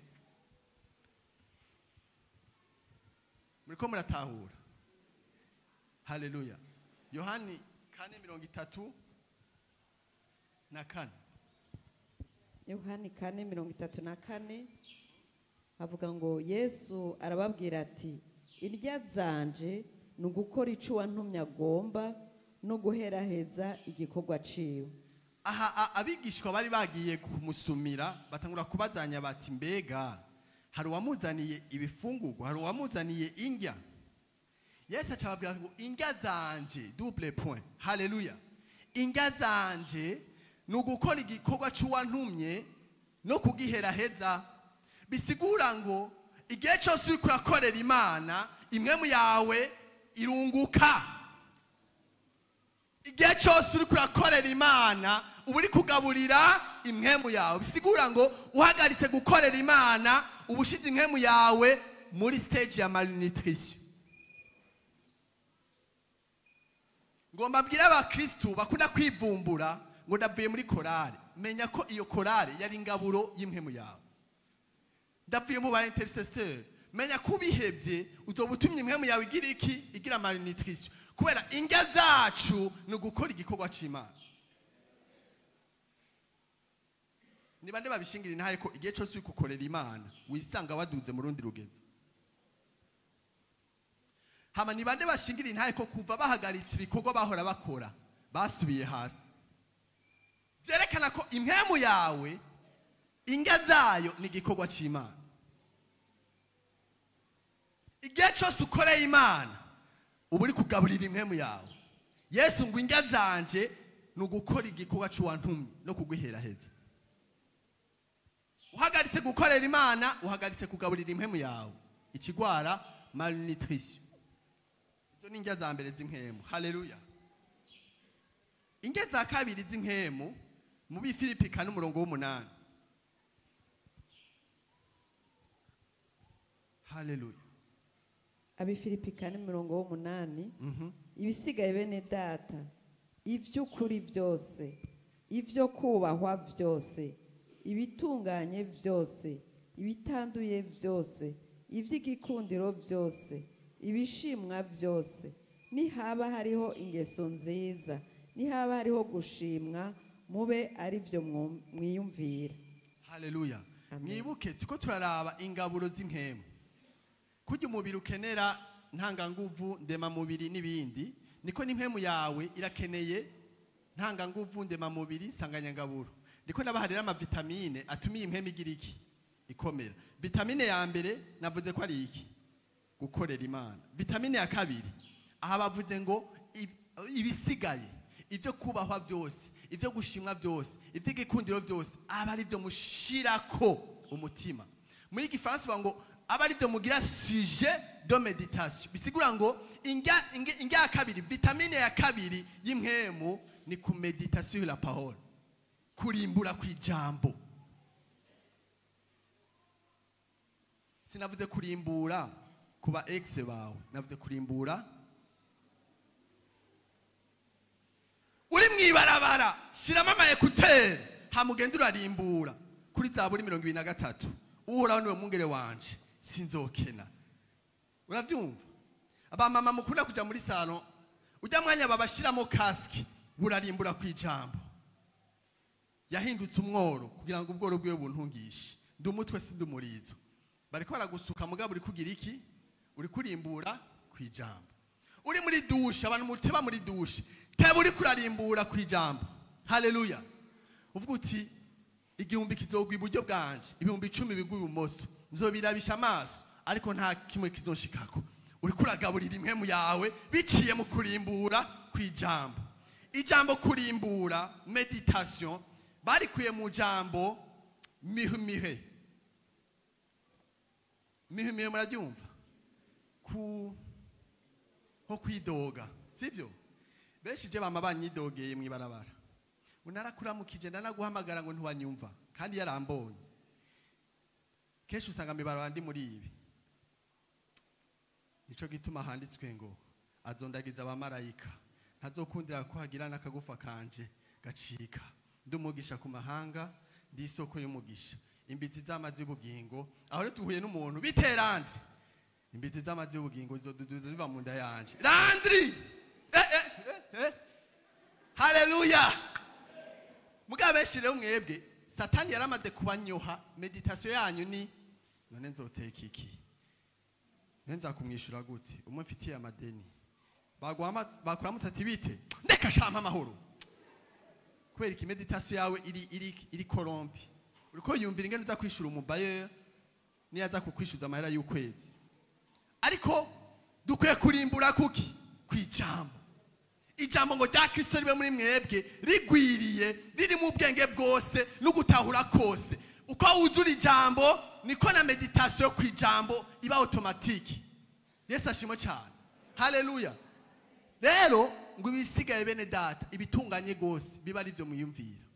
Muriko muratahura? Haleluya. Yohani 4:34. Yohani 4:34 avuga ngo Yesu arababwira ati indya zanje ni ugukora ico uwantumye agomba no guheraheza igikorwa ciwe. Aha abigishwa bari bagiye kumusumira batangura kubazanya bati mbega hari uwamuzaniye ibifungurwa, hari uwamuzaniye indya? Yesu acababwira ngo indya zanje, double point. Haleluya. Indya zanje ni ugukora igikorwa c'uwantumye no kugiheraheza. Bisigura ngo igihe cyose uriko urakorera Imana, impwemu yawe irunguka. Igihe cyose uriko urakorera Imana, uba uri kugaburira impwemu yawe. Bisigura ngo uhagaritse gukorera Imana, uba ushize impwemu yawe muri stage ya malnutrition. Ngomba mbwire abakristu bakunda kwivumbura ngo ndavuye muri korale. Menya ko iyo korale yari ingaburo y'impwemu yawe. Ndavuye mu ba intercesseur. Menya ko ubihevye uzoba utumye impwemu yawe igira iki? Igira malnutrition. Kubera indya zacu ni ugukora igikorwa c'Imana. Niba nde babishingira intahe ko igihe cyose uri gukorera Imana wisanga waduze mu rundi rugezo. Hama ni bande bashingira intahe ko kuva bahagaritse ibikorwa bahora bakora basubiye hasi. Byerekana ko impwemu yawe indya zayo ni igikorwa c'Imana. Igihe cyose ukoreye Imana uba uri kugaburira impwemu yawe. Yesu ngo indya zanje ni ugukora igikorwa c'uwantumye no kuguheraheza. Uhagaritse gukorera Imana, uhagaritse kugaburira impwemu yawe. Ikigwara malnutrition. Izo ni indya za mbere z'impwemu. Haleluya. Indya za kabiri z'impwemu mu Bifilipi 4:8. Haleluya. Abifilipi 4:8. Ibisigaye bene data, ivy'ukuri byose, ivyo kubahwa byose, ibitunganye byose, ibitanduye byose, ivy'igikundiro byose, ibishimwa byose, nihaba hariho ingeso nziza, nihaba hariho gushimwa, mube ari byo mwiyumvira. Haleluya. Mwibuke tuko turaraba ingaburo z'impwemu. Kurya umubiri ukenera ntanganguvu, ndemamubiri n'ibindi, niko n'impwemu yawe irakeneye ntanganguvu, ndemamubiri, sanganyangaburo. Niko nabaharira amavitamine atumiye impwemu igira iki? Ikomera. Vitamine ya mbere navuze ko ari iki? Gukorera Imana. Vitamine ya kabiri aha bavuze ngo ibisigaye, ibyo kubahwa byose, ibyo gushimwa byose, iby'igikundiro byose, aba ari byo mushirako umutima. Muri gifaransa bavuga ngo aba ari byo mugira sujet de méditation. Bisigura ngo indya ya kabiri, vitamine ya kabiri y'impwemu ni ku méditer sur la parole, kurimbura kw'ijambo. Sinavuze kurimbura kuba ex bawe, navuze kurimbura uri mwibarabara, shiramo ama écouteur hamugenda urarimbura kuri Zaburi 23. Uhoraho niwe mwungere wanje, sinzokena. Uravyumva? Abamama mukunda kuja muri salon, ujya mwanya babashiramo casque, burarimbura kwijambo. Yahindutse umworo kugira ngo ubworo bwiwe buntungishe. Ndi umutwe si ndumurizo. Bariko baragusuka mugabo uri kugira iki? Uri kurimbura kwijambo. Uri muri douche, abantu muteba muri douche, teba uri kurarimbura kwijambo. Haleluya. Uvuga uti igihumbi kizogwa iburyo bwanje, 10,000 bigwa ibumoso, nzobirabisha amaso ariko nta kimwe kizoshikako. Uri kuragaburira impwemu yawe biciye mu kurimbura kwijambo. Ijambo kurimbura, meditation, barikuye mu jambo mihumire. Mihumire murabyumva? Ku nko kwidoga, sivyo? Benshi je bama banyidogeye mwibarabara. Unarakuramukije ndanaguhamagara ngo ntiwanyumva kandi yarambonye. Kenshi usanga mibarabara ndi muri ibi. Nico gituma handitswe ngo azondagiza abamarayika, ntazokundira ko hagira n'akagufa kanje gacika. Ndi umugisha ku mahanga, ndi isoko y'umugisha. Imbizi z'amazi y'ubugingo, aho rero tuhuye n'umuntu biteranje. Imbizi z'amazi y'ubugingo zizoduduza ziva mu nda yanje. Landry! Eh eh eh eh. Haleluya! Mugabo benshi rero mwebwe Satani yaramaze kubanyoha, méditation yanyu ni none nzoteka iki? None nzakumwishura gute? Umwe mfitiye amadeni. Bakuramutse ati bite? Ndeka shampa amahoro. Kubera iki méditation yawe iri corrompue. Uriko yumvira ingene uza kwishura umubaye niyo aza kukwishuza amahera y'ukwezi. Ariko dukwiye kurimbura kuki? Kwijambo. Ijambo ngo rya Kristo ribe muri mwebwe rigwiriye, riri mu bwenge bwose no gutahura kose. Uko wuzura ijambo niko na méditation ku ijambo iba automatique. Yesu ashimwe cyane. Haleluya. Rero ngo ibisigaye bene data ibitunganye gose biba ari byo mwiyumvira.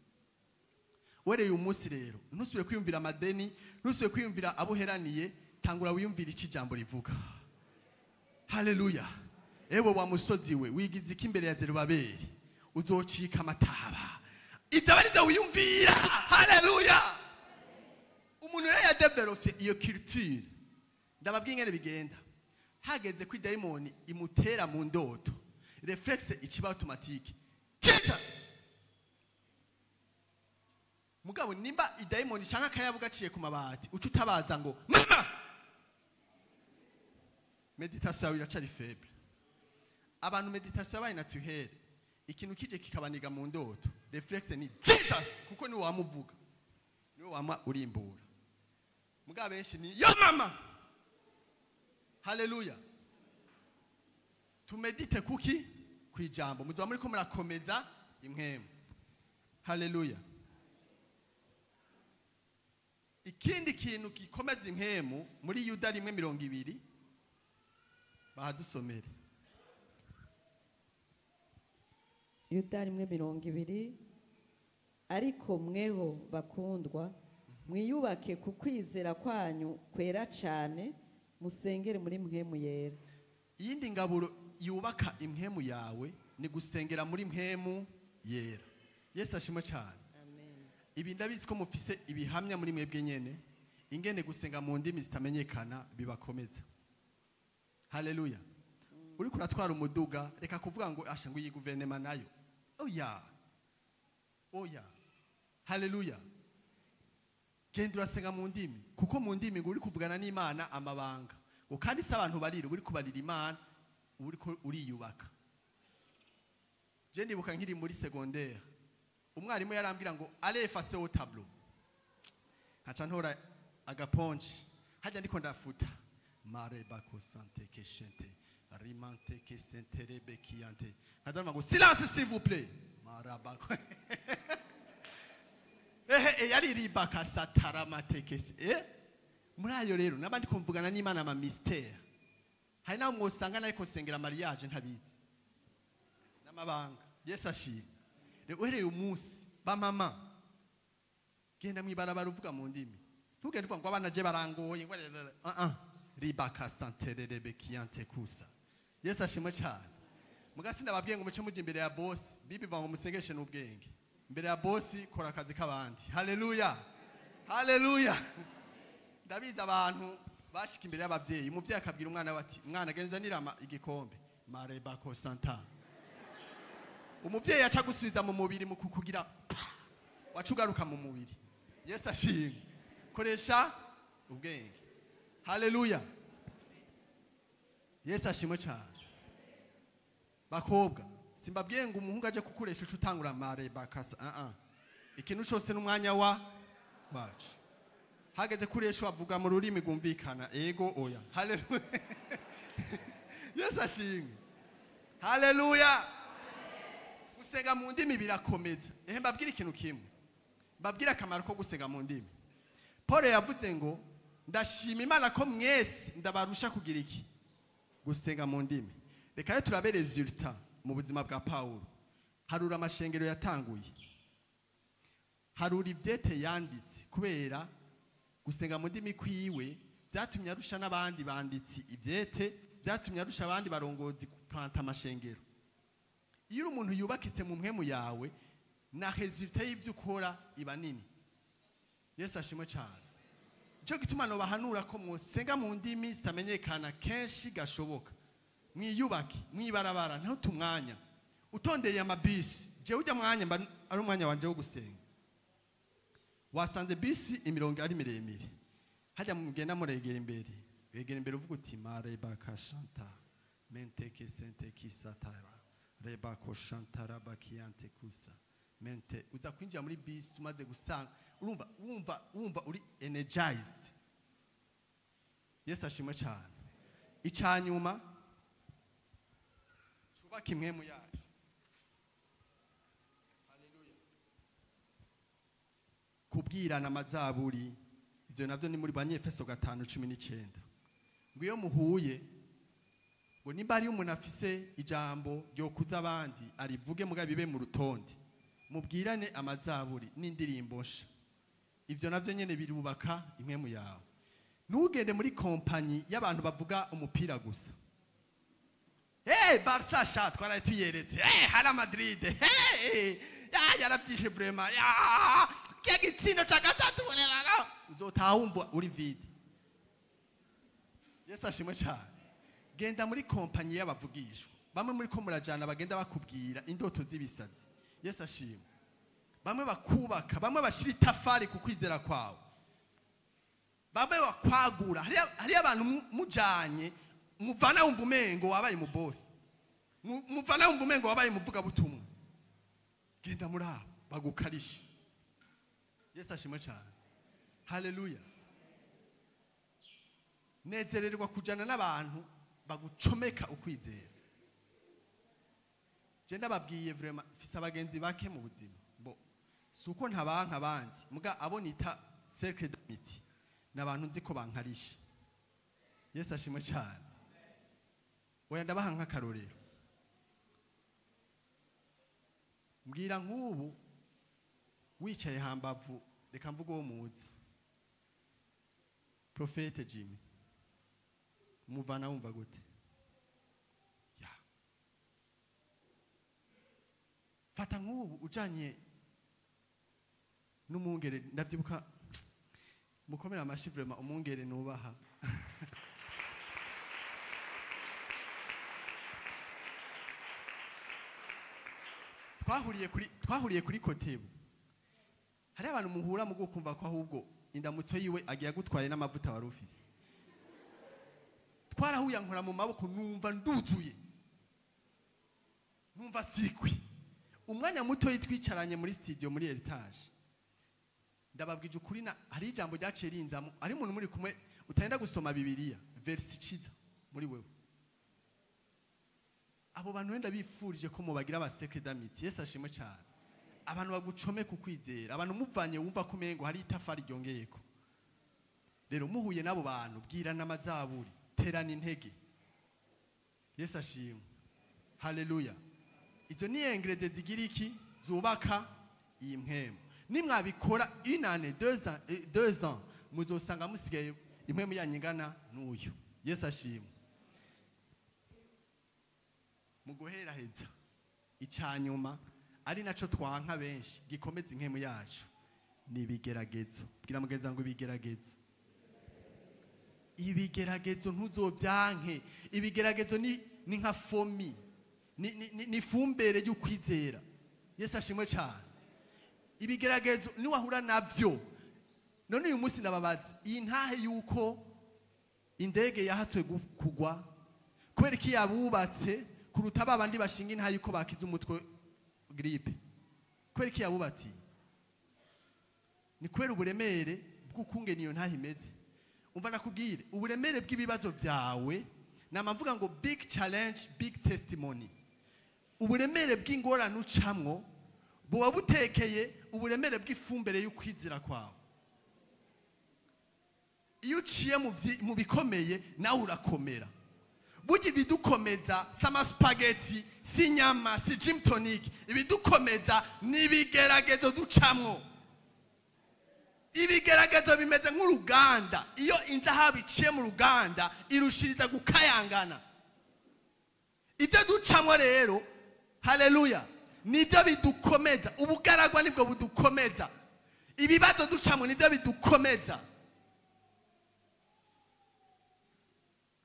Wereye umunsi rero ntusubire kwiyumvira amadeni, ntusubire kwiyumvira abo uheraniye, tangura wiyumvira icyo ijambo rivuga. Haleluya. Ewe wa musozi we wigize iki imbere ya Zerubabeli, uzocika amataba. Ibyo ari byo wiyumvira. Haleluya. Umuntu rero yadevelopye iyo culture, ndababwiye ingene bigenda. Hageze ko idayimoni imutera mu ndoto, réflexe ikiba automatique, Jesus. Mugabo nimba idayimoni canke akayabu gaciye ku mabati, uca utabaza ngo mama, méditation yawe iracari faible. Abantu méditation yabaye naturelle, ikintu kije kikabaniga mu ndoto, réflexe ni Jesus, kuko niwe wamuvuga, niwe wama urimbura. Mugabo benshi ni yo mama. Haleluya. Tumédite kuki? Kwijambo. Muzoba muriko murakomeza impwemu. Haleluya. Ikindi kintu gikomeza impwemu muri Yuda 1:20, bahadusomere. Yuda 1:20. Ariko mweho bakundwa, mwiyubake ku kwizera kwanyu kwera cyane, musengere muri mpwemu yera. Iyindi ngaburo yubaka impwemu yawe ni gusengera muri mpwemu yera. Yesu ashimwe cyane. Amen. Ibi ndabizi ko mufise ibihamya muri mwebwe nyene ingene gusenga mu ndimi zitamenyekana bibakomeza. Haleluya. Uriko uratwara umuduga, reka kuvuga ngo asha ngo iyi guverinoma nayo. Oya, oya. Haleluya. Genda urasenga mu ndimi, kuko mu ndimi ngo uri kuvugana n'Imana amabanga, ngo kandi si abantu barira, uri kubarira Imana, uri ko uriyubaka. Je ndibuka nkiri muri secondaire, umwarimu yarambwira ngo allez effacer au tableau, nkaca ntora agaponji hajya ndiko ndafuta mare bako sante keshente rimante kesenterebe kiyante, nkaza ngo silence s'il vous plaît, marabako ehe yari ribaka sataramatekesi. Muri ayo rero nabandi kumvugana n'Imana ama mystère. Hari naho mwosanga nariko sengera mariage ntabizi n'amabanga. Yesu ashimwe. Rero uhereye umunsi ba mama, genda mwibarabara uvuga mu ndimi, ntugende uvuga ngo abana je barangoye ngo ah ah ribaka santererebe kiyante kusa. Yesu ashimwe cyane. Mugasi ndababwiye ngo muce muje imbere ya boss, bibi ngo musengeshe n'ubwenge. Imbere ya boss kora akazi k'abandi. Haleluya. Haleluya. Ndabizi abantu bashika imbere y'abavyeyi, umuvyeyi akabwira umwana we ati mwana genda uzanire igikombe, mareba Constantin. Umuvyeyi aca gusubiza mu mubiri mu kukugira wacugaruka mu mubiri. Yesu ashimwe. Koresha ubwenge. Haleluya. Yesu ashimwe cyane. Bakobwa, simbabwiye ngo umuhungu aje kukuresha uca utangura mareba kasa. Ah ah. Ikintu cyose n'umwanya wa wacu. Hageze kuresha wavuga mu rurimi rwumvikana, ego oya. Haleluya. Yesu ashimwe. Haleluya. Gusenga mu ndimi birakomeza. Ehe mbabwire ikintu kimwe. Mbabwire akamaro ko gusenga mu ndimi. Paul yavuze ngo ndashima Imana ko mwese ndabarusha kugira iki? Gusenga mu ndimi. Reka rero turabe résultat mu buzima bwa Paulo. Harura amashengero yatanguye. Harura ivyete yanditse, kubera gusenga mu ndimi kwiwe byatumye arusha n'abandi banditsi ivyete, byatumye arusha abandi barongozi kuplanta amashengero. Iyo uri umuntu yubakitse mu mpwemu yawe, Na résultat y'ivyo ukora iba nini. Yesu ashimwe cyane. Nicyo gituma nobahanura ko mwosenga mu ndimi zitamenyekana kenshi gashoboka. Mwiyubake mwibarabara, ntute umwanya utondeye amabisi. Jewe ujya mwanya mba ari umwanya wanje wo gusenga. Wasanze bisi imirongo ari miremire, hajya mugenda muregera imbere, wegera imbere uvuga uti marebaka shanta menteke sente kisatara rebako shantara bakiyante kusa mente. Uza kwinjira muri bisi umaze gusanga urumva wumva uri energized. Yesu ashimwe cyane. Icyanyuma cubaka impwemu yacu. Haleluya. Kubwirana amazaburi, ibyo navyo ni muri Banyefeso 5:19. Ngo iyo muhuye, ngo nimba ari umuntu afise ijambo ryo kuza abandi arivuge, muga bibe mu rutonde, mubwirane amazaburi n'indirimbo nsha. Ivyo navyo nyene birubaka impwemu yawe. Ntugende muri kompanyi y'abantu bavuga umupira gusa. Hey, Barca sha twaraye tuyeretse. Hey, Real Madrid. Hey, ya yarabyishe vraiment. Ya kiya gitsindo ca gatatu rero. Uzotaha wumva uri vide. Yesu ashimwe cyane. Genda muri kompanyi y'abavugishwa. Bamwe muri ko murajana bagenda bakubwira indoto z'ibisazi. Yesu ashimwe. Bamwe bakubaka, bamwe bashira itafari ku kwizera kwawe. Bamwe bakwagura. Hari abantu mujanye muvana wumva umengo wabaye mu boss. Muvana wumva umengo wabaye muvuga butumwa. Genda muri abo bagukarisha. Yesu ashimwe cyane. Haleluya. Nezererwa kujana n'abantu bagucomeka ukwizera. Je ndababwiye vraiment, mfise abagenzi bake mu buzima. Bo suko ntabanka abandi, muga abo nita cercle d'amitié n'abantu nzi ko bankarisha. Yesu ashimwe cyane. Oya ndabaha nk'akarorero. Mbwira nk'ubu wicaye hambavu, reka mvuge uwo muzi, Prophète Jimmy, muvana wumva gute? Ya fata nk'ubu ujanye n'umwungere, ndavyibuka, mukomere amashi vraiment, umwungere nubaha. Twahuriye kuri Kotebu. Hari abantu muhura mu kumva ko ahubwo indamutso yiwe agiye gutwaye n'amavuta wari ufise. Twarahuye ankora mu maboko, numva nduzuye, numva sikwi. Umwanya muto yitwicaranye muri studio muri Heritage, ndababwije ukuri, na hari ijambo ryaciye rinzamo. Ari umuntu muri kumwe utagenda gusoma Bibiliya verse ikiza muri wewe. Abo bantu wenda bifurije ko mubagira aba cercle d'amitié. Yesu ashimwe cyane. Abantu bagucome ku kwizera, abantu muvanye wumva ko umengo hari itafari ryongeyeko. Rero muhuye n'abo bantu, bwirana amazaburi, terana intege. Yesu ashimwe. Haleluya. Izo ni ingrédients zigira iki? Zubaka iyi mpwemu. Nimwabikora une année, 2 ans, 2 ans, muzosanga musigaye impwemu yanyu ingana n'uyu. Yesu ashimwe. Mu guheraheza, icanyuma ari naco twanka benshi gikomeza impwemu yacu ni ibigeragezo. Bwira mugenzi ngo ibigeragezo. Ibigeragezo ntuzovyanke. Ibigeragezo ni nka fomi, ni fumbere y'ukwizera. Yesu ashimwe cyane. Ibigeragezo niwahura navyo. None uyu munsi ndababaza, iyi ntahe yuko indege yahatswe kugwa, kubera iki yabubatse kuruta babandi bashinga intahe yuko bakiza umutwe, grippe? Kubera iki yabubatse? Ni kubera uburemere bw'ukungene iyo ntahe imeze. Umva nakubwire, uburemere bw'ibibazo byawe, nama mvuga ngo big challenge, big testimony. Uburemere bw'ingorane ucamwo buba butekeye uburemere bw'ifumbire y'ukwizera kwawe. Iyo uciye mu bikomeye, nawe urakomera. Burya ibidukomeza si amasupageti, si inyama, si gin tonic. Ibidukomeza ni ibigeragezo ducamwo. Ibigeragezo bimeze nk'uruganda. Iyo inzahabu iciye mu ruganda, irushiriza gukayangana. Ibyo ducamwo rero, haleluya. Nibyo bidukomeza. Ubugaragwa nibwo budukomeza. Ibibazo ducamo nibyo bidukomeza.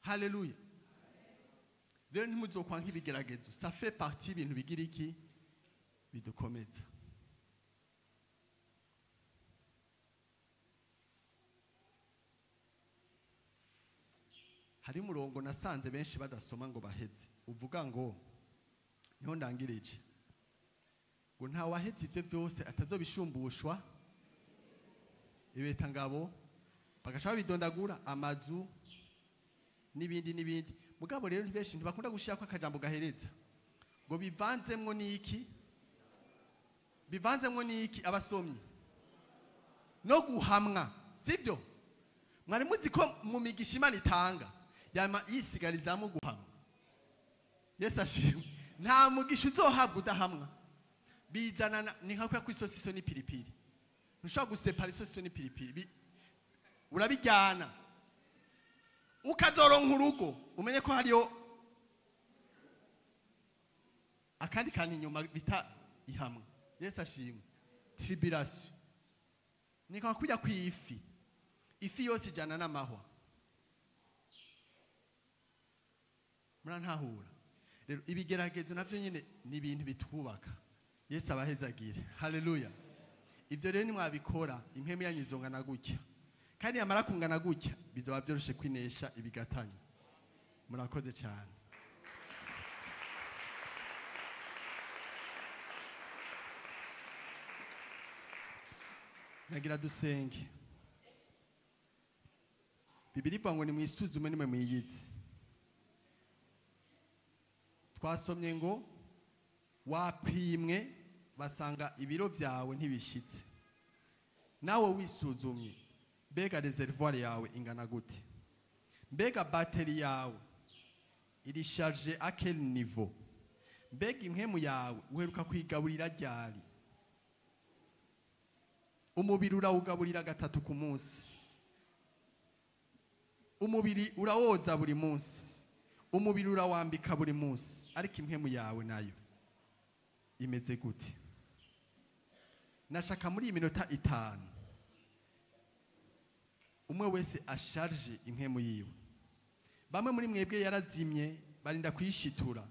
Haleluya. Rero ntimuzokwa nk'ibigeragezo. Ça fait partie ibintu bigira iki bidukomeza. Hari umurongo nasanze benshi badasoma ngo baheze. Uvuga ngo niho ndangirije. Ngo nta wahevye ivyo byose atazobishumbushwa. Ibeta ngabo bagaca babidondagura amazu n'ibindi n'ibindi. Mugabo rero benshi ntibakunda gushira ko akajambo gahereza. Ngo bivanzemwo niki? Bivanzemwo niki abasomyi? No guhamwa, sivyo? Mwari muzi ko mu migisha Imana itanga yama yisigarizamo guhamwa. Yesu ashimwe. Nta mugisha uzohabwa udahamwa. Bizanana ni nka kwa isosiso n'ipiripiri. Ntushobora gusepara isosiso n'ipiripiri. Urabijyana. Ukazoronka urugo umenye ko hariyo akandi kantu inyuma bita ihamwa. Yesu ashimwe. Tribulation. Ni nka kujya kw'ifi. Ifi yose ijyana n'amahwa. Murantahura. Rero ibigeragezo navyo nyine ni ibintu bitwubaka. Yesu abahezagire. Haleluya. Ibyo rero nimwabikora impemu yanyu izongana gutya. Kandi yamara kungana gutya bizoba byoroshe kwinesha ibigatanya. Murakoze cyane. Nagira dusenge. Bibiri ivuga ngo nimwisuzume nimwe mwiyizi. Twasomye ngo wapimwe basanga ibiro byawe ntibishitse. Nawe wisuzumye, mbega reservoir yawe ingana gute? Mbega batterie yawe iri charge à quel niveau? Mbega impwemu yawe uheruka kwigaburira ryari? Umubiri urawugaburira gatatu ku munsi. Umubiri urawoza buri munsi. Umubiri urawambika buri munsi. Ariko impwemu yawe nayo imeze gute? Nashaka muri iyi minota 5 umwe wese asharge impwemu yiwe. Bamwe muri mwebwe yarazimye barinda kuyishitura.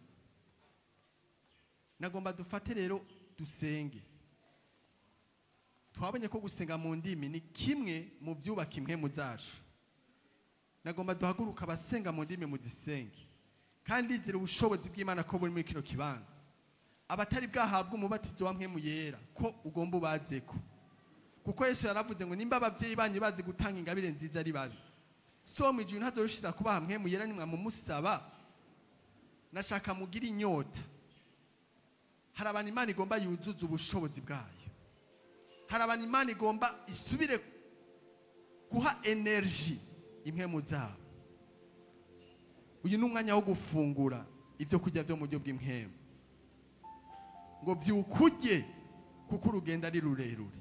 Nagomba dufate rero dusenge. Twabonye ko gusenga mu ndimi ni kimwe mu byubaka impwemu zacu. Nagomba duhaguruka abasenga mu ndimi muzisenge. Kandi zira ubushobozi bw'Imana ko buri muri kino kibanza. Abatari bwahabwa umubatizo wa mpwemu yera ko ugomba ubazeko. Kuko Yesu yaravuze ngo nimba abavyeyi banyu bazi gutanga ingabire nziza ari babi, so mu ijuru ntazorushiza kubaha mpwemu yera nimwa mumusaba. Nashaka mugira inyota. Hari abantu Imana igomba yuzuza ubushobozi bwayo. Hari abantu Imana igomba isubire guha energy impwemu zabo. Uyu ni umwanya wo gufungura ibyo kurya byo mu buryo bw'impwemu. Ngo vyukurye kuko urugendo ari rurerure.